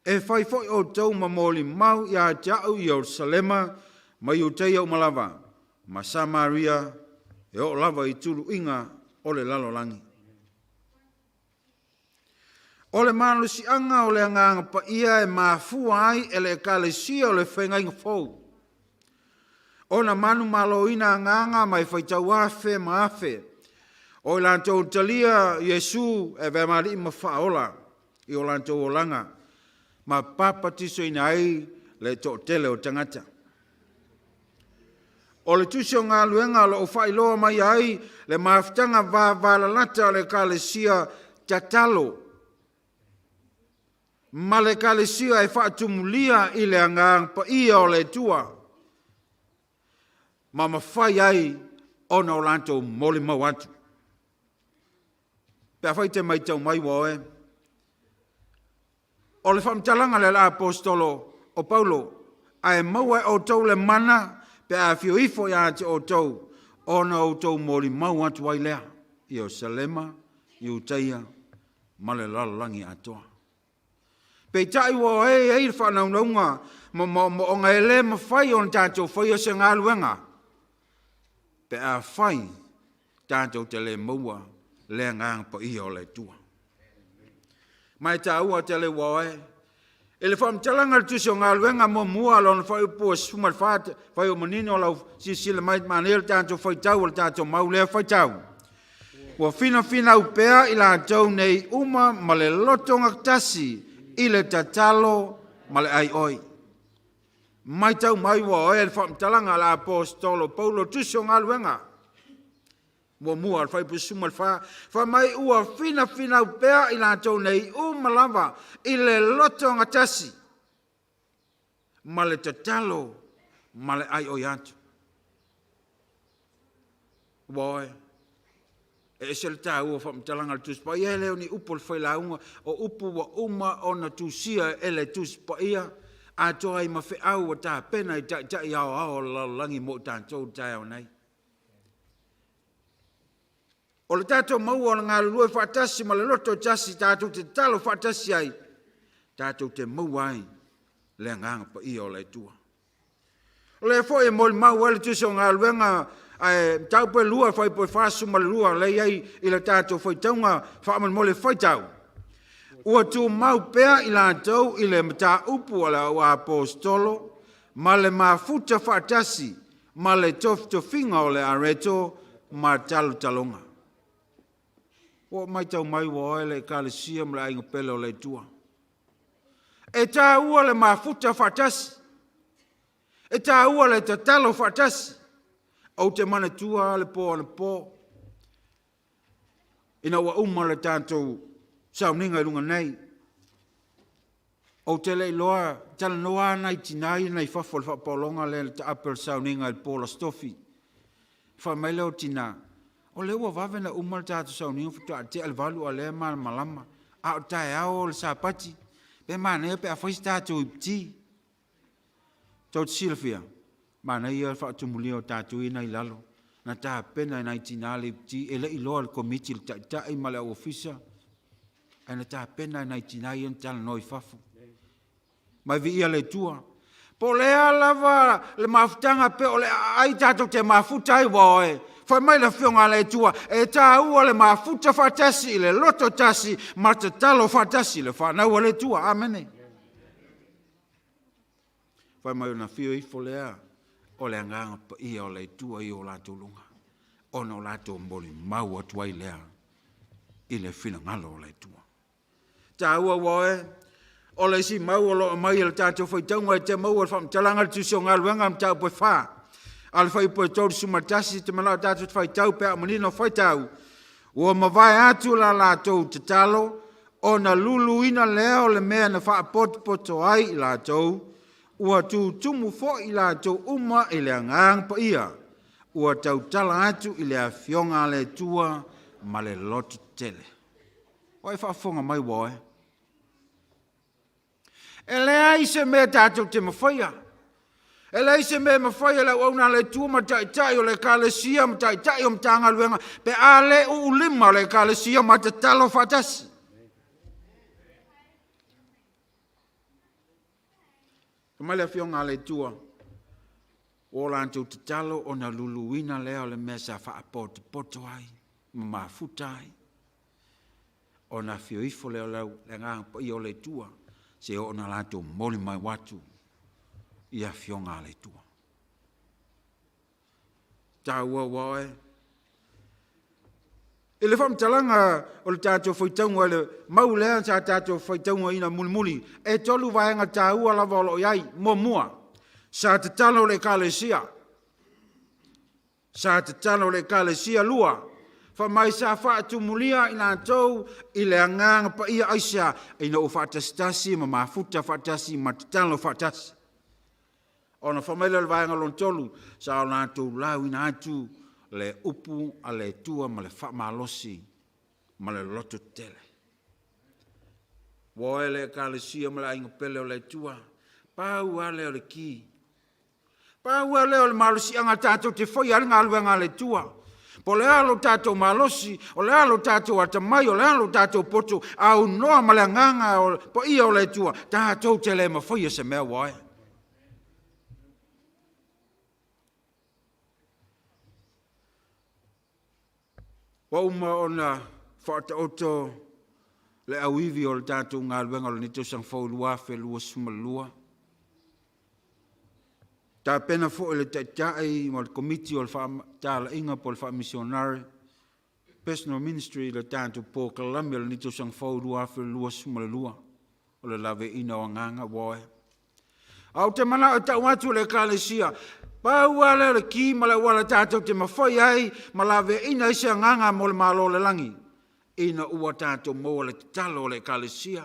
e fai foi outou ma molimau ia te au i Ierusalema ma Iuteia uma lava, ma Samaria, e oo lava i tuluiga o le lalolagi. O le malosiaga o le Agaga Paia e mafua ai e le Ekalesia o le Feagaiga Fou ona manumaloina agaga ma e faitau afe ma afe o i latou talia Iesu e avea ma Alii ma Faaola i o latou olaga ma papatisoina ai le toatele o tagata. O le Tusi o Galuega o lo o faailoa mai ai le mafutaga vavalalata a le Ekalesia tatalo ma le Ekalesia e faatumulia i le Agaga Paia o le Atua ma mafai ai ona o latou molimau atu. Pe afai te matau mai ua oe, O le faamatalaga lea a le Aposetolo o Paulo, Ae maua e outou le mana pe a afio ifo ia te outou, ona outou molimau atu ai lea i Ierusalema, Iutaia ma le lalolagi atoa. Peitai ua i ai le faanaunauga ma moomooga e le mafai ona tatou faia se galuega pe afai tatou te le maua le Agaga Paia o le Atua. Ma e taua tele ua oe. I le faamatalaga a le Tusi o Galuega muamua lona fuaiupu e 14, fai o manino lau silasila mai, manaia le tatou faitau o le tatou mau lea faitau. Ua finafinau pea i latou nei uma ma le loto gatasi i le tatalo ma le aioi. Matau mai ua oe le faamatalaga a le Aposetolo Paulo Tusi o Galuega muamua le fuaiupu 14, fai mai ua finafinau pea i latou nei uma lava i le loto gatasi ma le tatalo ma le aioi atu. Ua oe, e ese le taua o faamatalaga a le Tusi Paia, e le o ni upu a le failauga, o upu ua uma ona tusia e le Tusi Paia, atoa ai ma feau ua tapena i taitai aoao o le lalolagi mo i tatou i le taeao nei. O le tatou maua o le galulue faatasi ma le loto e tasi tatou te tatalo faatasi ai, tatou te maua ai le Agaga Paia o le Atua. O lea foi e molimau ai le Tusi o Galuega ae mataupu e lua fuaiupu e 42 lea i ai i le tatou faitauga faamolemole faitau. Ua tumau pea i latou i le mataupu a le au aposetolo ma le mafuta faatasi ma le tofitofiga o le areto ma talotaloga. Ua matau mai ua oe le Ekalesia ma le aiga pele o le Atua. E taua le mafuta faatasi. E taua le tatalo faatasi. Ou te manatua le po anapo ina ua uma le tatou sauniga i luga nei. Ou te le iloa, talanoa lava nai tina ia nai fafo i le faapaologa lea i le taape o le sauniga i le po o le Aso Tofi. Fai mai lea o tina, o lea ua vave ona uma le tatou sauniga faatoa tea le 8 a o lea e malamalama. A o le taeao o le Sapati, pe manaia pe a fai se tatou ipiti. Tou te silafia, manaia le faatumulia o tatou ia nai lalo, na tapena e nai tina le ipiti, e le i iloa e le Komiti le Taitai ma le au Ofisa, ae na tapena e nai tina ia na talanoa i fafo. Mai viia le Atua. Po o le a lava le mafutaga pe o le aai tatou te mafuta ai ua oe. Fai mai le Afioga a le Atua, e taua le mafuta faatasi i le loto tasi ma tatalo faatasi le fanau a le Atua. Amene. Fai mai ona afio ifo lea o le Agaga Paia o le Atua i o latou luga, ona o latou molimau atu ai lea i le finagalo o le Atua. Taua ua oe, o le isi mau o lo o aumai e le tatou faitauga e te maua le faamatalaga le Tusi o Galuega mataupu e 4 a le fuaiupu e 31 te manao tatou te faitau pe a manino faitau ua mavae atu la latou tatalo ona luluina lea o le mea na faapotopoto ai i latou, ua tutumu foi i latou uma i le Agaga Paia. Ua tautala atu i le Afioga a le Atua ma le loto tele. Ua e faafofoga mai ua oe? E leai se mea tatou te mafaia. E leai se mea e mafai e le auauna a le Atua ma taitai o le Ekalesia ma taitai o Matagaluega pe a le uulima le Ekalesia ma tatalo faatasi. Fai mai le Afioga a le Atua, ua o latou tatalo ona luluina lea o le mea sa faapotopoto ai ma mafuta ai. Ona afio ifo lea o le Agaga Paia o le Atua, se oo na latou molimau atu i Afioga a le Atua. Taua ua oe. I le faamatalaga o le tatou faitauga i le mau lea sa tatou faitaugaina mulimuli, e tolu vaega taua lava o lo o i ai. Muamua, sa tatalo le Ekalesia. Sa tatalo le Ekalesia. Lua, fai mai sa faatumulia i latou i le Agaga Paia. Aisea? Ina ua faatasitasi ma mafuta faatasi ma tatalo faatasi. Ona fai mai lea o le vaega lona tolu, sa o latou lauina atu le upu a le Atua ma le faamalosi ma le loto tele. Ua oe le Ekalesia ma le aiga pele o le Atua, pau lava lea o le ki. Pau lava lea o le malosiaga tatou te faia ai le galuega a le Atua. Po o le a lo tatou malosi, o le a lo tatou atamai, o le a lo tatou poto, aunoa ma le agaga o le paia o le Atua, tatou te le mafaia se mea ua oe. Ua uma ona faataoto le auivi o le tatou galuega o lenei tausaga fou 2022. Tapena foi le Taitai ma le Komiti o le Faatalaiga po o le Faamisionare Personal Ministry i le tatou polokalame o lenei tausaga fou 2022 o le laveaiina o agaga ua oe. A ou te manao e tau atu le Ekalesia, pau lava lea o le ki ma le auala tatou te mafai ai ma laveaiina ai se agaga mo le Malo o le lagi, ina ua tatou maua le tatalo o le Ekalesia,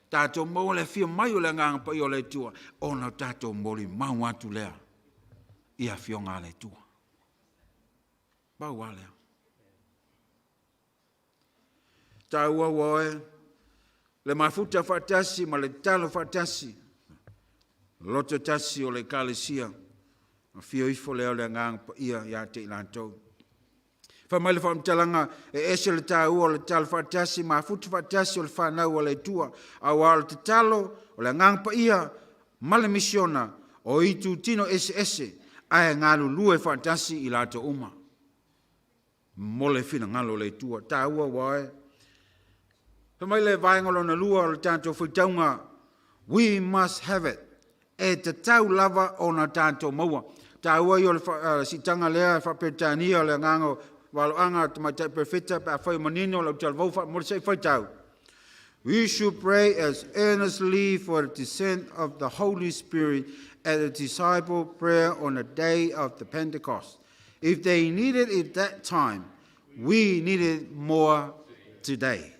tatou maua le afio mai o le Agaga Paia o le Atua, ona tatou molimau atu lea i afioga a le Atua. Pau lava lea. Taua ua oe le mafuta faatasi ma le tatalo faatasi, loto tasi o le Ekalesia, afio ifo lea o le Agaga Paia ia te i latou. Fai mai le faamatalaga, e ese le taua o le tatalo faatasi, mafuta faatasi o le fanau a le Atua, aua o le tatalo, o le Agaga Paia ma le misiona, o itutino eseese, ae galulue faatasi i latou uma mo le finagalo o le Atua. Taua ua oe. Fai mai le vaega lona lua o le tatou faitauga, we must have it. E tatau lava ona tatou maua. Taua ia o le siitaga lea e faa-Peretania o le agaga o valoaga a tamaitai perofeta pe afai o manino lau talavou faamomoli se i faitau. We should pray as earnestly for the descent of the Holy Spirit as the disciple prayer on the day of the Pentecost. If they needed it that time, we need it more today.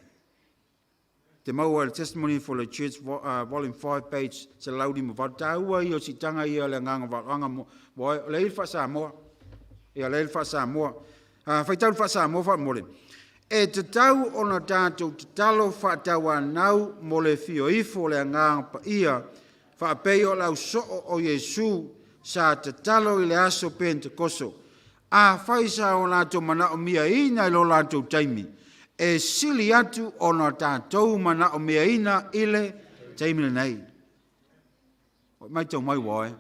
Te maua le Testimony for the Church, Volume 5, page 158. Taua ia o siitaga ia o le agaga valoaga mo, o le ili faa-Samoa. Ia, le ili faa-Samoa. Faitau le faa-Samoa faamomoli. E tatau ona tatou tatalo faatauanau mo le fio ifo o le Agaga Paia, faapei o le ausoo o Iesu sa tatalo i le aso Pentekoso. Afai sa o latou manaomiaina i lo latou taimi, e sili atu ona tatou manaomiaina i le taimi lenei. Ua matau mai ua oe.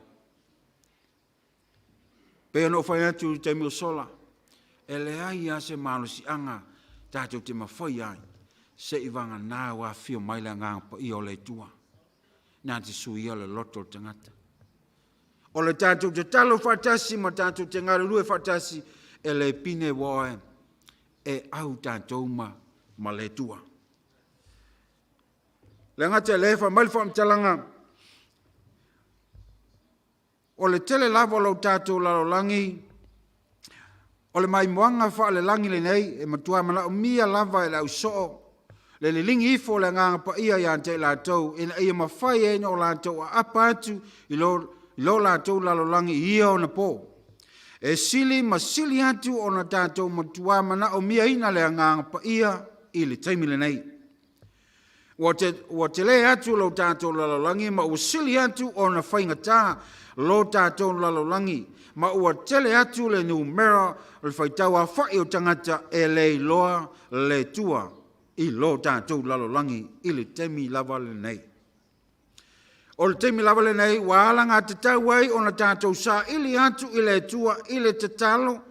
Pei ona ou fai atu i le taimi ua sola, e leai lava se malosiaga tatou te mafai ai seivagana ua afifio mai le Agaga Paia o le Atua na te suia le loto o le tagata. O le tatou tatalo faatasi ma tatou te galulue faatasi, e le pine ua oe, e au tatou ma le Atua. Le gata i lea, fai mai le faamatalaga, o le tele lava o lo tatou lalolagi, o le maimoaga faalelagi lenei e matua manaomia lava e le ausoo le liligi ifo o le Agaga Paia ia te i latou, ina ia mafai ai ona o latou aapa atu i lo latou lalolagi i ia ona po. E sili ma sili atu ona tatou matuā manaomiaina le Agaga Paia i le taimi lenei. Ua, te, ua telē atu lo tatou lalolagi ma ua sili atu ona faigata lo tatou lalolagi ma ua tele atu le numera o le faitau afa'i o tagata e le iloa le Atua i lo tatou lalolagi i le taimi lava lenei. O le taimi lava lenei ua alagatatau ai ona tatou saili atu i le Atua i le tatalo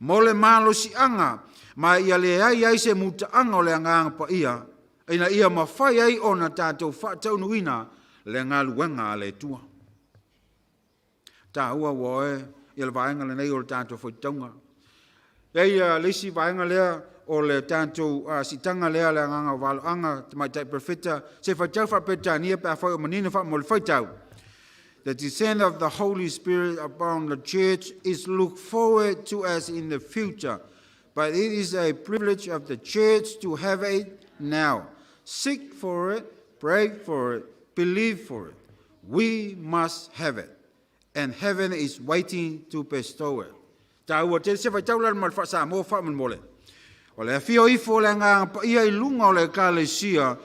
mo le malosiaga ma ia leai ai se mutaaga o le Agaga Paia ina ia mafai ai ona tatou faataunuuina le galuega a le Atua. Taua ua oe ia le vaega lenei o le tatou faitauga. E ia le isi vaega lea o le tatou sitaga lea le agaga o valoaga tamaitai profeta se faitau faaperetania pe afai o manino faa le faitau. The descent of the Holy Spirit upon the church is looked forward to as in the future, but it is a privilege of the church to have it now. Seek for it, pray for it, believe for it. We must have it, and heaven is waiting to bestow it. Taua tele se faitau la ma le faasamoa faamolemole. O le afio ifo o le Agaga Paia i luga o le Ekalesia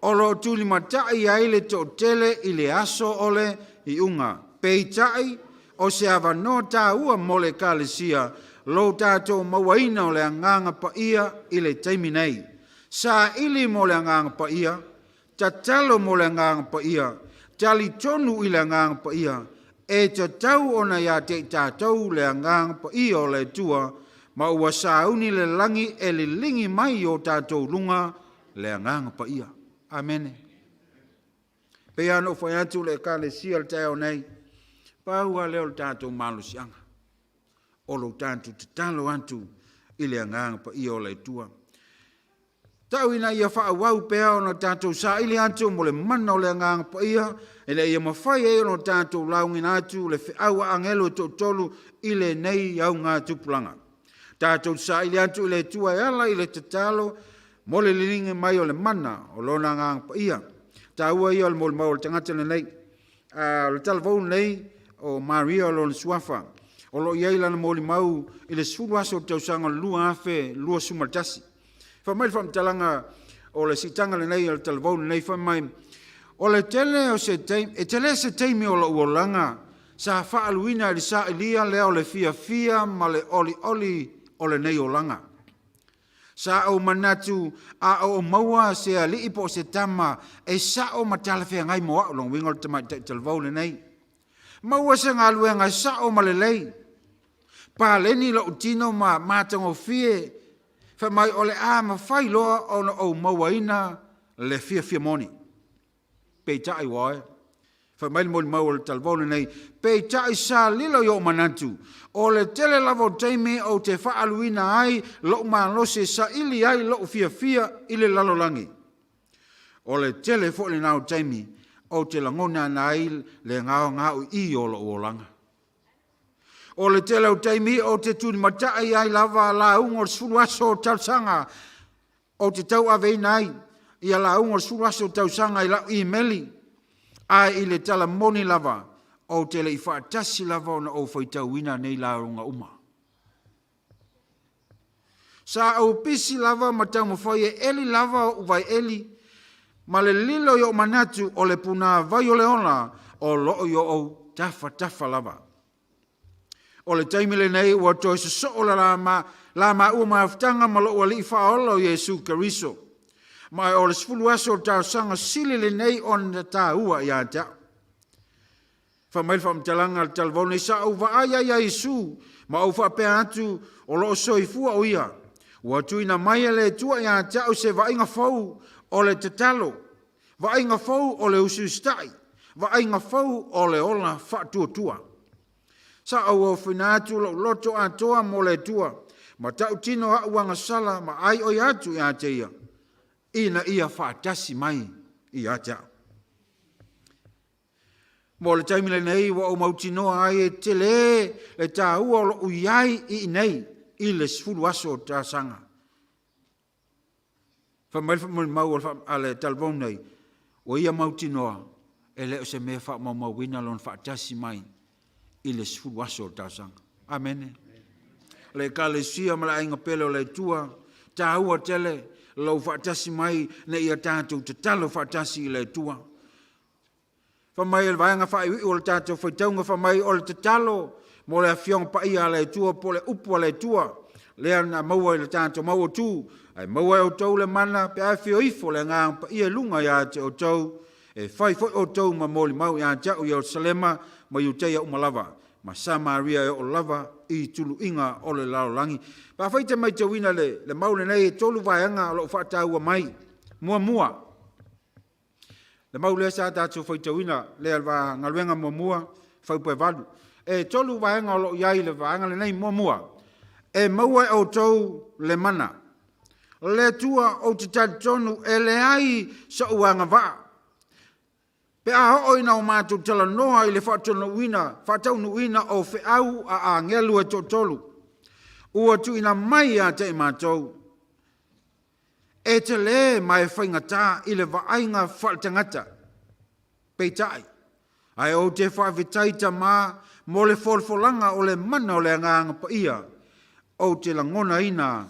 o lo o tulimatai ai le toatele i le aso o le iuga. Peitai, o se avanoa taua mo le Ekalesia lo tatou mauaina o le Agaga Paia i le taimi nei. Saili mo le Agaga Paia, tatalo mo le Agaga Paia, talitonu i le Agaga Paia, e tatau ona ia te i tatou le Agaga Paia o le Atua, ma ua sauni le lagi e liligi mai i o tatou luga le Agaga Paia. Amene. Pei lava ona ou fai atu le Ekalesia le taeao nei, pau lava lea o le tatou malosiaga, o lo tatou tatalo atu i le Agaga Paia o le Atua. Tau ina ia faaauau pea ona tatou saili atu mo le mana o le Agaga Paia, ina ia mafai ai ona tatou laugaina atu le feau a agelo e toatolu i lenei augatupulaga. Tatou saili atu i le Atua e ala i le tatalo mo le liliga mai o le mana o Lona Agaga Paia. Taua ia o le molimau o le tagata lenei. O le talavou lenei o Maria o lona suafa, o lo o i ai lana molimau i le 10 aso o le tausaga o le 2021. Fai mai le faamatalaga o le siitaga lenei o le talavou lenei, fai mai, o le tele o se taimi, e tele se taimi o lou olaga sa faaaluina i le sailia lea o le fiafia ma le olioli o lenei olaga. Sa ou manatu a oo maua se alii po o se tama e sao ma talafeagai mo au, lona uiga o le tamaitai talavou lenei. Maua se galuega sao ma lelei. Paleni lou tino ma matagofie, fai mai o le a mafai loa ona ou mauaina le fiafia moni. Peitai ua oe. Fai mai le molimau o le talavou lenei, peitai sa lilo i ou manatu, o le tele lava o taimi ou te faaaluina ai lou malosi e saili ai lou fiafia i le lalolagi. O le tele foi lena o taimi ou te lagona ana ai le gaogaoii o lou olaga. O le tele o taimi ou te tulimatai ai lava lauga o le 10 aso o talosaga ou te tauaveina ai ia lauga o le 10 aso o tausaga i lau imeli, ae i le tala moni lava, ou te le i faatasi lava ona ou faitauina nei lauga uma. Sa ou pisi lava ma taumafai e eli lava oʻu vaeeli ma le lilo i oʻu manatu o le punāvai o le ola o loo i oʻu tafatafa lava. O le taimi lenei ua toe sosoo la la maua mafutaga ma lou Alii Faaola o Iesu Keriso. Ma o le 10 aso o le talosaga sili lenei ona taua ia te au. Fai mai le faamatalaga a le talavou nei, sa ou vaai ai ia Iesu ma ou faapea atu o lo o soifua o ia. Ua tuuina mai e le Atua ia te au se vaaiga fou o le tatalo, vaaiga fou o le usiusitai, vaaiga fou o le ola faatuatua. Sa ou ofoina atu lou loto atoa mo le Atua, ma tautino a'u agasala ma aioia atu ia te ia, ina ia faatasi mai ia te au. Mo le taimi lenei ua ou mautinoa ai e tele le taua o lou i ai i inei i le 10 aso o talosaga. Fai mai le faamolimau a le talavou nei, ua ia mautinoa e le o se mea faamaumauina lona faatasi mai i le 10 aso o le talosaga. Amene. Le Ekalesia ma le aiga pele o le Atua, taua tele lou faatasi mai ina ia tatou tatalo faatasi i le Atua. Fai mai le vaega faaiuiu o le tatou faitauga, fai mai o le tatalo mo le Afioga Paia a le Atua po o le upu a le Atua lea na maua i le tatou mauatu, ae maua e outou le mana pe a afio ifo le Agaga Paia i luga ia te outou, e fai foi outou ma molimau ia te au i Ierusalema ma Iuteia uma lava, ma Samaria e oo lava i tuluiga o le lalolagi. Pe afai e te matauina le mau lenei, e 3 vaega o lo o faataua mai. Muamua, le mau lea sa tatou faitauina, lea le galuega muamua, fuaiupu e 8. E 3 vaega o lo o i ai le vaega lenei. Muamua, e maua e outou le mana. Le Atua ou te talitonu e leai so'u agavaa. Pe a oo ina o matou talanoa i le faataunuuina o feau a agelu e toatolu, ua tuuina mai ia te i matou. E tele ma e faigata i le vaaiga faaletagata. Peitai, ae ou te faafetai Tamā mo le folafolaga o le mana o le Agaga Paia, ou te lagonaina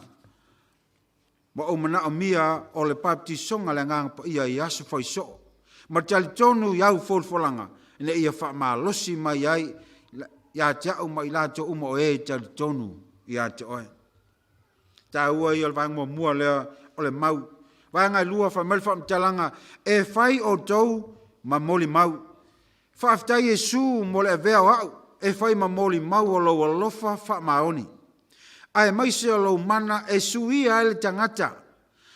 ma ou manaomia o le baptisoga le Agaga Paia i aso faisoo, ma talitonu i au folafolaga ina ia faamalosi mai ai ia te au ma i latou uma o e talitonu ia te oe. Taua ia o le vaega muamua lea o le mau. Vaega e 2, fai mai le faamatalaga, e fai outou ma molimau. Faafetai Iesu mo le avea o au e fai ma molimau o lou alofa faamaoni, aemaise o lou mana e suia ai le tagata.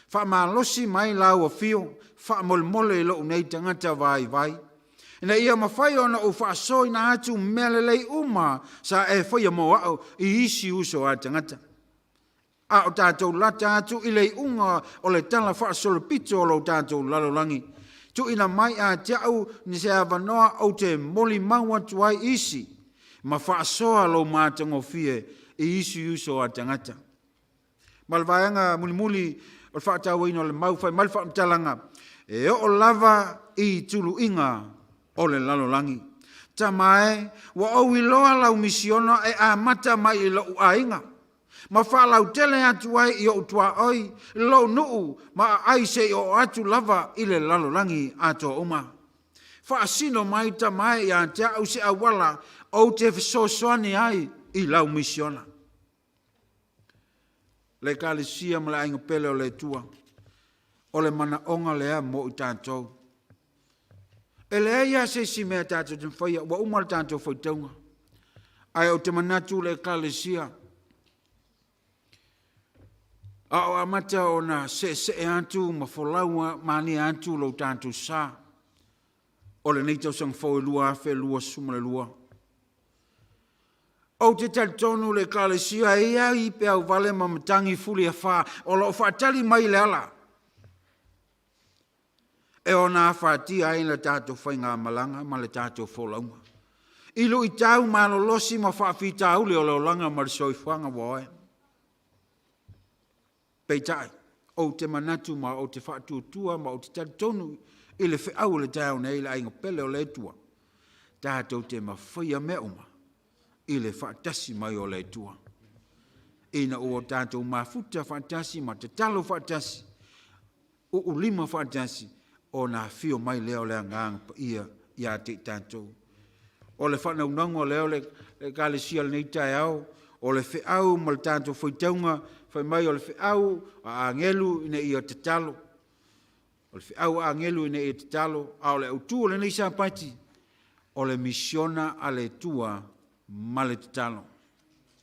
Faamalosi mai lau afio, faamolemole i lou nei tagata vaivai, ina ia mafai ona ou faasoaina atu mea lelei uma sa e faia mo au i isi uso a tagata. A o tatou lata atu i le iuga o le tala faasolopito o lo tatou lalolagi, tuuina mai ia te au ni se avanoa ou te molimau atu ai isi ma faasoa lou matagofie i isi uso a tagata. Ma le vaega mulimuli o le faatauaina o le mau, fai mai le faamatalaga, e oo lava i tuluiga o le lalolagi. Tama e, ua ou iloa lau misiona e amata mai i lou aiga, ma faalautele atu ai i ou tuaoi, lou nuu ma aai se i oo atu lava i le lalolagi atoa uma. Faasino mai Tama e ia te au se auala ou te fesoasoani ai i lau misiona. Le Ekalesia ma le aiga pele o le Atua, o le manaoga lea mo i tatou. E leai lava se isi mea tatou te faia, ua uma le tatou faitauga. Ae ou te manatu le Ekalesia, a o amata ona seesee atu ma folau mania atu lo tatou sa o lenei tausaga fou e 2022. Ou te talitonu le Ekalesia e iai peau vale ma matagi fuli afa o lo o faatali mai le ala e ona afatia ai le tatou faigamalaga ma le tatou folauga. I luitau malolosi ma faafitauli o le olaga ma le soifuaga ua oe. Peitai, ou te manatu ma ou te faatuatua ma ou te talitonu i le feau o le taeao nei le aiga pele o le Atua, tatou te mafaia mea uma i le faatasi mai o le Atua. Ina ua tatou mafuta faatasi ma tatalo faatasi, uulima faatasi, ona afio mai lea o le Agaga Paia ia te i tatou. O le faanaunauga lea o le Ekalesia lenei taeao, o le feau ma le tatou faitauga, fai mai o le feau a agelu ina ia tatalo. O le feau a agelu ina ia tatalo, a o le autu o lenei Sapati, o le misiona a le Atua ma le tatalo.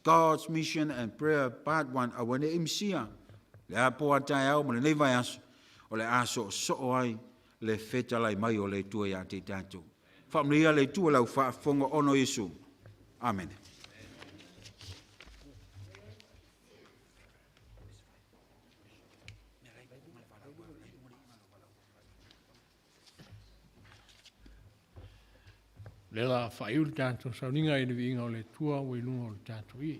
God's Mission and Prayer Part 1, aua ne i misia le apo a taeao ma lenei vaiaso, o le a soosoo ai le fetalai mai o le Atua ia te i tatou. Faamanuia le Atua lau faafofoga ona o Iesu. Amene. Lea la faaiu le tatou sauniga i le viiga o le Atua ua i luga o le tatou ie.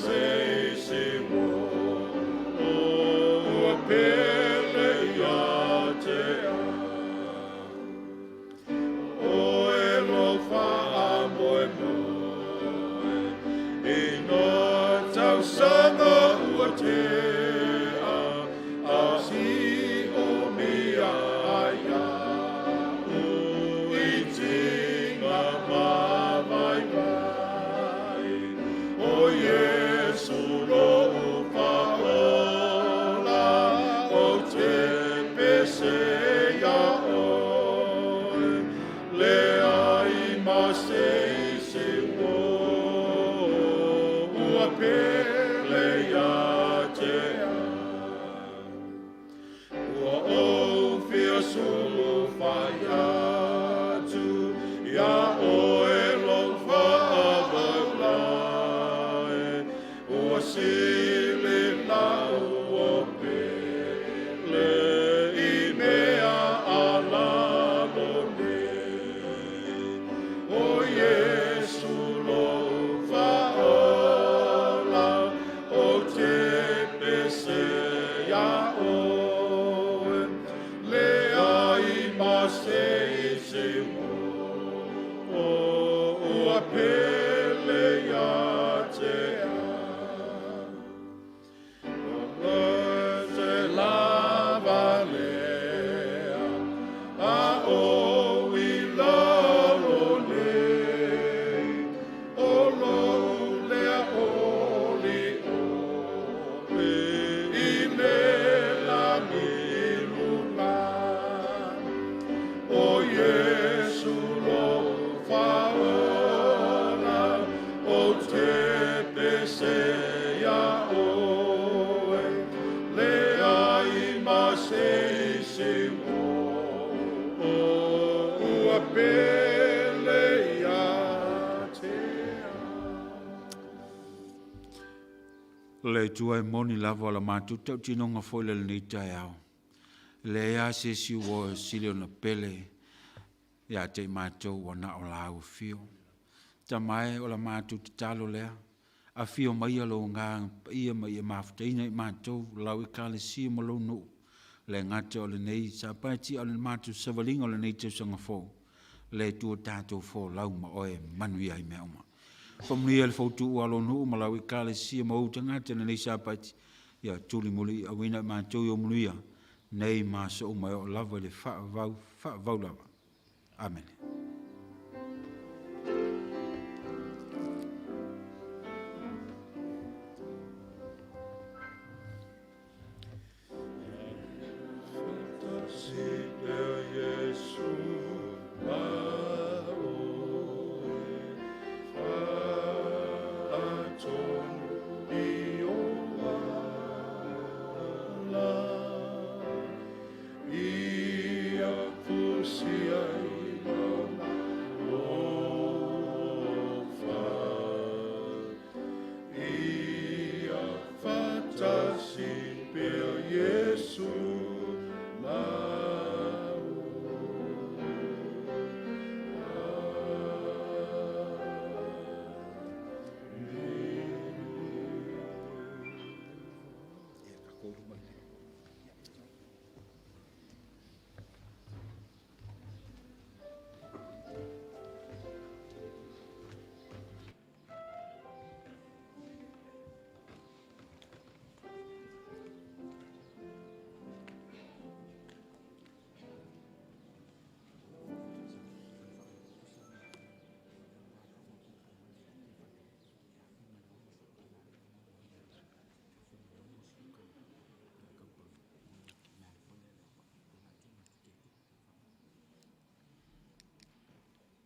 se isi ua ua pele ia te au. O e lo faamoemoe i nā tausaga ua tea, a si o mia ai a'u i tiga ma vaivai. O Iesu lo'u Faaola, ou te pese iā Oe, leai ma se isi ua pele ia te au. Ua ou fia sulufai atu iā Oe lou faavaulae, ua sili la'u pele i mea a lalo nei. O Iesu lou Faaola, ou te pese iā Oe, leai ma se isi ua pele ia te au. O te lava lea, a ou i lalo nei, o lou lea olioli i le lagi i luga. O Iesu lou Faaola, ou te pese iā Oe, leai ma se isi ua pele ia te au. Le Atua e moni lava o la matou tautinoga foi le lenei taeao. E leai lava se isi ua sili ona pele ia te i matou ua na o Lāu Afio. Tama e, o la matou tatalo lea, afio maia Lou Agaga Paia ma ia mafutaina i matou, Lau Ekalesia ma Lou nuu, le gata o lenei Sapati a o le matou savaliga o lenei tausaga fou. Le Atua tatou folau ma Oe e manuia ai mea uma. Faamanuia le fautuu a Lou nuu ma Lau Ekalesia ma ou tagata i lenei Sapati, ia tulimuliauina i matou i ou manuia, nei ma aso uma e oo lava i le faavavau, faavavau lava. Amene.